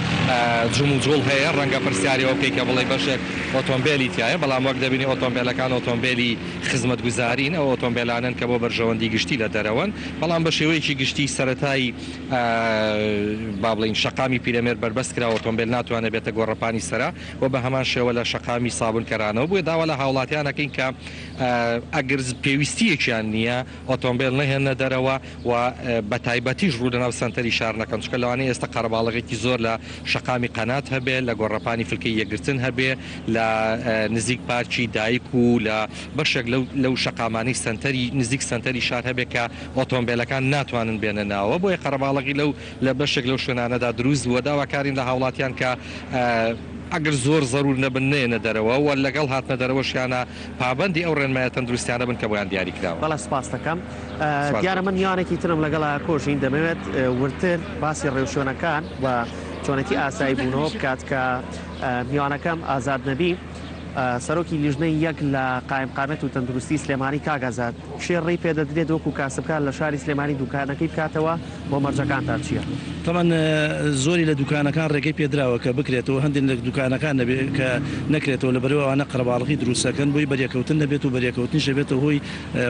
جموجوڵ هەیە ڕەنگە پرسیاری ئەوە بکەی کە بڵێی بەشێک ئۆتۆمبێلی تیایە بەڵام وەک دەبینی ئۆتۆمبێلەکان ئۆتۆمبێلی خزمەتگوزارین، ئەو ئۆتۆمبێلانەن کە بۆ بەرژەوەندی گشتی لە دەرەوەن، بەڵام بە شێوەیەکی گشتی سەرەتای با بڵێین شەقامی پیرەمێرد بەربەست کرا، ئۆتۆمبێل ناتوانێت بێتە گۆڕەپانی سەرا و بە هەمان شێوە لە شەقامی سابونکەرانەوە، بۆیە داوا لە هاوڵاتیان ئەکەین کە ئەگەر پێویستییەکیان نییە ئۆتۆمبێل نەهێننە دەرەوە و بە تایبەتیش ڕوو لە ناو سەنتەری شار نەکەن، چونکە لەوانەیە ئێستا قەرەباڵغێکی زۆر لە شەقامی قەنات هەبێ، لە گۆڕەپانی فلکەی یەکگرتن هەبێ، لە نزیک پارکی دایک و لە بەشێک لەو لەو شەقامانەی سەنتەری نزیک سەنتەری شار هەبێ کە ئۆتۆمبێلەکان ناتوانن بێنە ناوەوە، بۆیە قەرەباڵغی لەو لە بەشێک لەو شوێنانەدا دروست بووە، داواکارین لە هاوڵاتیان کە ئەگەر زۆر زەرور نەبن نەیەنە دەرەوە و لەگەڵ هاتنە دەرەوەشیانا پابەندی ئەو ڕێنمایە تەندروستیانە بن کە بۆیان دیاری کراوە. بەڵێ سپاست دەکەم. سپاس بۆ دیارە من تۆش. میوانێکی ترم لەگەڵە کۆژین دەمەوێت وردتر باسی ڕێوشوێنەکان و چۆنێتی ئاسایی بوونەوە بکات کە میوانەکەم ئازاد نەبی. سەرۆکی لیژنەی یەک لە قایمقامیەت و تەندروستی سلێمانی کاک ئازاد کێ ڕێی پێدەدرێت وەکو کاسبکار لە شاری سلێمانی دوکانەکەی بکاتەوە و مەرجەکانتان چیە؟ تەبعەن زۆری لە دوکانەکان ڕێگەی پێدراوە کە بکرێتەوە هەندێک لە دوکانەکان نەبێت کە نەکرێتەوە لەبەرئەوەی ئەوانە قەرەباڵغی دروست ئەکەن بۆی بەریەکەوتن نەبێت و بەریەکەوتنیش ئەبێتە هۆی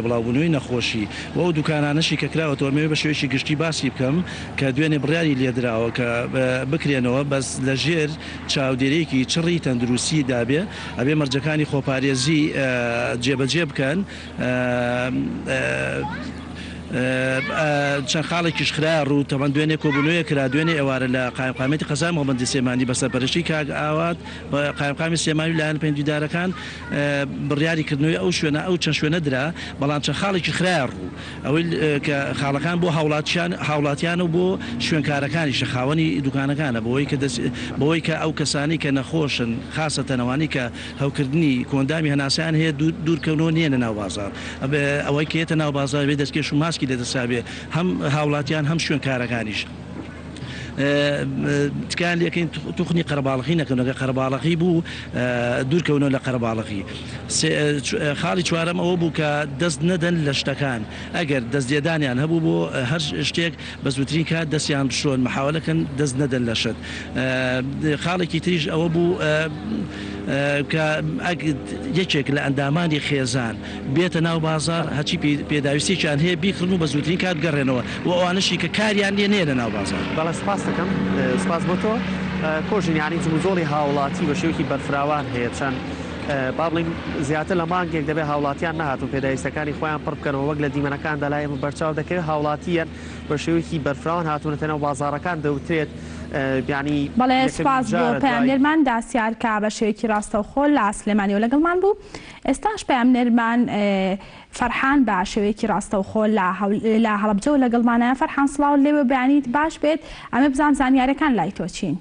بڵاوبوونەوەی نەخۆشی و ئەو دوکانانەشی کە کراوەتەوە ئەمەوێ بە شێوەیەکی گشتی باسی بکەم کە دوێنێ بڕیاری لێدراوە کە بکرێنەوە بەس لەژێر چاودێریەکی چڕی تەندروستی دابێ ئەبێ مەرجەکانی خۆپارێزی جێبەجێ بکەن. چەند خاڵێکیش خرایە ڕوو، تەبعەن دوێنێ کۆبوونەوەیەک کرا، دوێنێ ئێوارە لە قایمقامیەتی قەزای مەڵبەندی سلێمانی بە سەرپەرشتی کاک ئاوات قایمقامی سلێمانی و لایەنە پەیوەندیدارەکان بڕیاری کردنەوەی ئەو شوێنە ئەو چەند شوێنە درا، بەڵام چەند خاڵێکی خرایە ڕوو. ئەوەی کە خاڵەکان بۆ هاوڵاتیان هاوڵاتیانە و بۆ شوێنکارەکانیشە خاوەنی دوکانەکانە بەوەی کە دەست بەوەی کە ئەو کەسانەی کە نەخۆشن خاسەتەن ئەوانەی کە هەوکردنی کۆئەندامی هەناسەیان هەیە دوور دوورکەونەوە نێنە ناو بازاڕ ئەوەی کە یەتە ناو بازاڕ بێ دەستکێش و ماسکی لە دەستا بێ هەم هاوڵاتیان هەم شوێنکارەکانیش. تکایان لێکەین توخنی قەرەباڵغی نەکەن ئەگەر قەرەباڵغی بوو دوورکەونەوە لە قەرەباڵغی. خاڵی چوارەم ئەوە بوو کە دەست نەدەن لە شتەکان ئەگەر دەست لێدانیان هەبوو بۆ هەر شتێک بە زووترین کات دەستیان بشۆن محاوەلە کەن دەست نەدەن لە شت. خاڵێکی تریش ئەوە بوو کە یەکێک لە ئەندامانی خێزان بێتە ناو بازاڕ هەرچی پێداویستیەکیان هەیە بیکڕن و بە زووترین کات بگەڕێنەوە و ئەوانەشی کە کاریان نیە نەیەنە ناو بازاڕ. بەڵێ سوپاست دەکەم سوپاس بۆ تۆ کۆژین یانی جموجۆڵی هاوڵاتی بە شێوەیەکی بەرفراوان هەیە چەند با بڵێین زیاتر لە مانگێک دەبێت هاوڵاتیان نەهاتوون پێداویستەکانی خۆیان پڕ بکەنەوە وەک لە دیمەنەکاندا لای ئێمە بەرچاو دەکەوێت هاوڵاتیان بە شێوەیەکی بەرفراوان هاتوونەتە ناو بازاڕەکان دەوترێت یانی بەڵێ یەکەمین سوپاس بۆ جارە دوای پەیامنێرمان داسیار کە بە شێوەیەکی ڕاستەوخۆ لە سلێمانیەوە لەگەڵمان بوو. ئێستاش پەیامنێرمان فەرحان بە شێوەیەکی ڕاستەوخۆ لە هەڵەبجەوە لەگەڵمانە. فەرحان سڵاوت لێبێ و بەیانیت باش بێت. ئەمە بزانم زانیاریەکان لای تۆ چین؟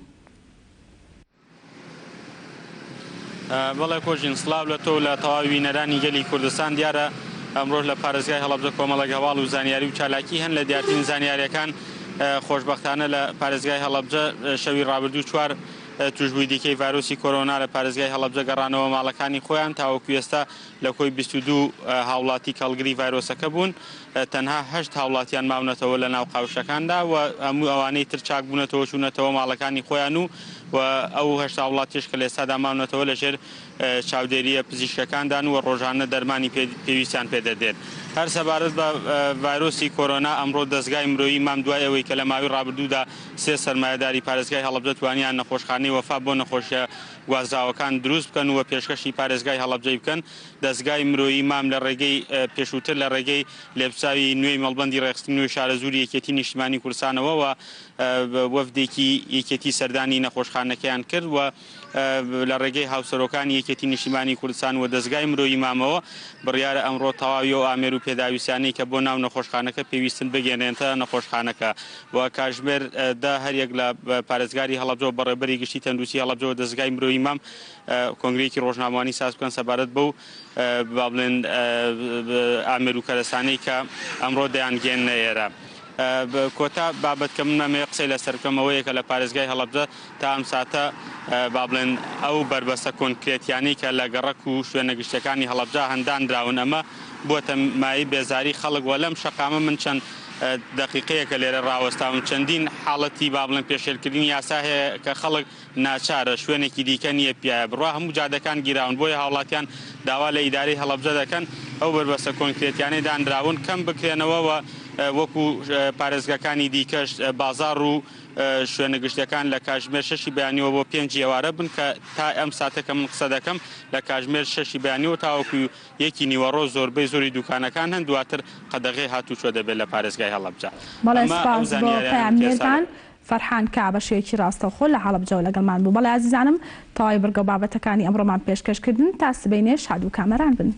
بەڵێ کۆژین، سڵاو لە تۆ و لە تەواوی بینەرانی گەلی کوردستان. دیارە ئەمڕۆش لە پارێزگای هەڵەبجە کۆمەڵێک هەواڵ و زانیاری و چالاکی هەن. لە دیارترین زانیاریەکان خۆشبەختانە لە پارێزگای هەڵەبجە شەوی ڕابردوو چوار تووشبووی دیکەی ڤایرۆسی کۆرۆنا لە پارێزگای هەڵەبجە گەڕانەوە ماڵەکانی خۆیان، تاوەکو ئێستا لە کۆی 22 هاوڵاتی کە هەڵگری ڤایرۆسەکە بوون، تەنها هەشت هاوڵاتیان ماونەتەوە لە ناو قاوشەکاندا و هەموو ئەوانەی تر چاک بوونەتەوە چوونەتەوە ماڵەکانی خۆیان و و ئەو هەشت هاوڵاتیش کە لە ئێستادا ماونەتەوە لەژێر چاودێرییە پزیشکەکاندان و ڕۆژانە دەرمانی پێویستیان پێدەدرێت. هەر سەبارەت بە ڤایرۆسی کۆرۆنا ئەمڕۆ دەزگای مرۆیی مام دوای ئەوەی کە لە ماوەی ڕابردوودا سێ سەرمایەداری پارێزگای هەڵەبجە توانیان نەخۆشخانەی وەفا بۆ نەخۆشیە گوازراوەکان دروست بکەن و پێشکەشی پارێزگای هەڵەبجەی بکەن. دەزگای مرۆیی مام لە ڕێگەی پێشووتر لە ڕێگەی لێپرسراوی نوێی مەڵبەندی ڕێکخستنی نوێی شارەزووری یەکێتی نیشتیمانی کوردستانەوە و وەفدێکی یەکێتی سەردانی نەخۆشخانەکەیان کرد و لە ڕێگەی هاوسەرۆکانی یەکێتی نیشتیمانی کوردستان و دەزگای مرۆیی مامەوە بڕیارە ئەمڕۆ تەواوی ئەو ئامێر و پێداویستیانەی کە بۆ ناو نەخۆشخانەکە پێویستن بگەیەنرێنتە نەخۆشخانەکە و کاژمێر دە هەریەک لە پارێزگاری هەڵەبجە و بەڕێوەبەری گشتی تەندروستی هەڵەبجە و دەزگای مرۆیی مام کۆنگرەیەکی ڕۆژنامەوانی ساز بکەن سەبارەت بەو با بڵێن ئامێر و کەرەسانەی کە ئەمڕۆ دەیانگەیەننە ئێرە. کۆتا بابەت کە من ئەمەوێ قسەی لەسەر بکەم ئەوەیە کە لە پارێزگای هەڵەبجە تا ئەم ساتە با بڵێن ئەو بەربەستە کۆنکرێتیانەی کە لە گەڕەک و شوێنە گشتیەکانی هەڵەبجە هەن دانراون ئەمە بووەتە مایەی بێزاری خەڵک و لەم شەقامە من چەند دەقیقەیەکە لێرە ڕاوەستاوم چەندین حاڵەتی با بڵێن پێشێلکردنی یاسا هەیە کە خەڵک ناچارە شوێنێکی دیکە نییە پیایە بڕوا هەموو جادەکان گیراون بۆیە هاوڵاتیان داوا لە ئیدارەی هەڵەبجە دەکەن ئەو بەربەستە کۆنکرێتیانەی دانراون کەم بکرێنەوە و وەکو پارێزگاکانی دیکەش بازاڕ و شوێنە گشتیەکان لە کاژمێر شەشی بەیانیەوە بۆ پێنجی ئێوارە بن کە تا ئەم ساتە کە من قسە دەکەم لە کاژمێر شەشی بەیانیەوە تاوەکو یەکی نیوەڕۆ زۆربەی زۆری دوکانەکان هەن دواتر قەدەغەی هاتوچۆ دەبێت لە پارێزگای هەڵەبجە. بەڵێ ئەمە ئەو سوپاس بۆ زانیاریانەن کە ئێستا لە. پەیامنێرمان فەرحان کە بە شێوەیەکی ڕاستەوخۆ لە هەڵەبجەوە لەگەڵمان بوو. بەڵێ ئازیزانم تەواوی بڕگە و بابەتەکانی ئەمڕۆمان پێشکەش کردن تا سبەینێ شاد و کامەران بن.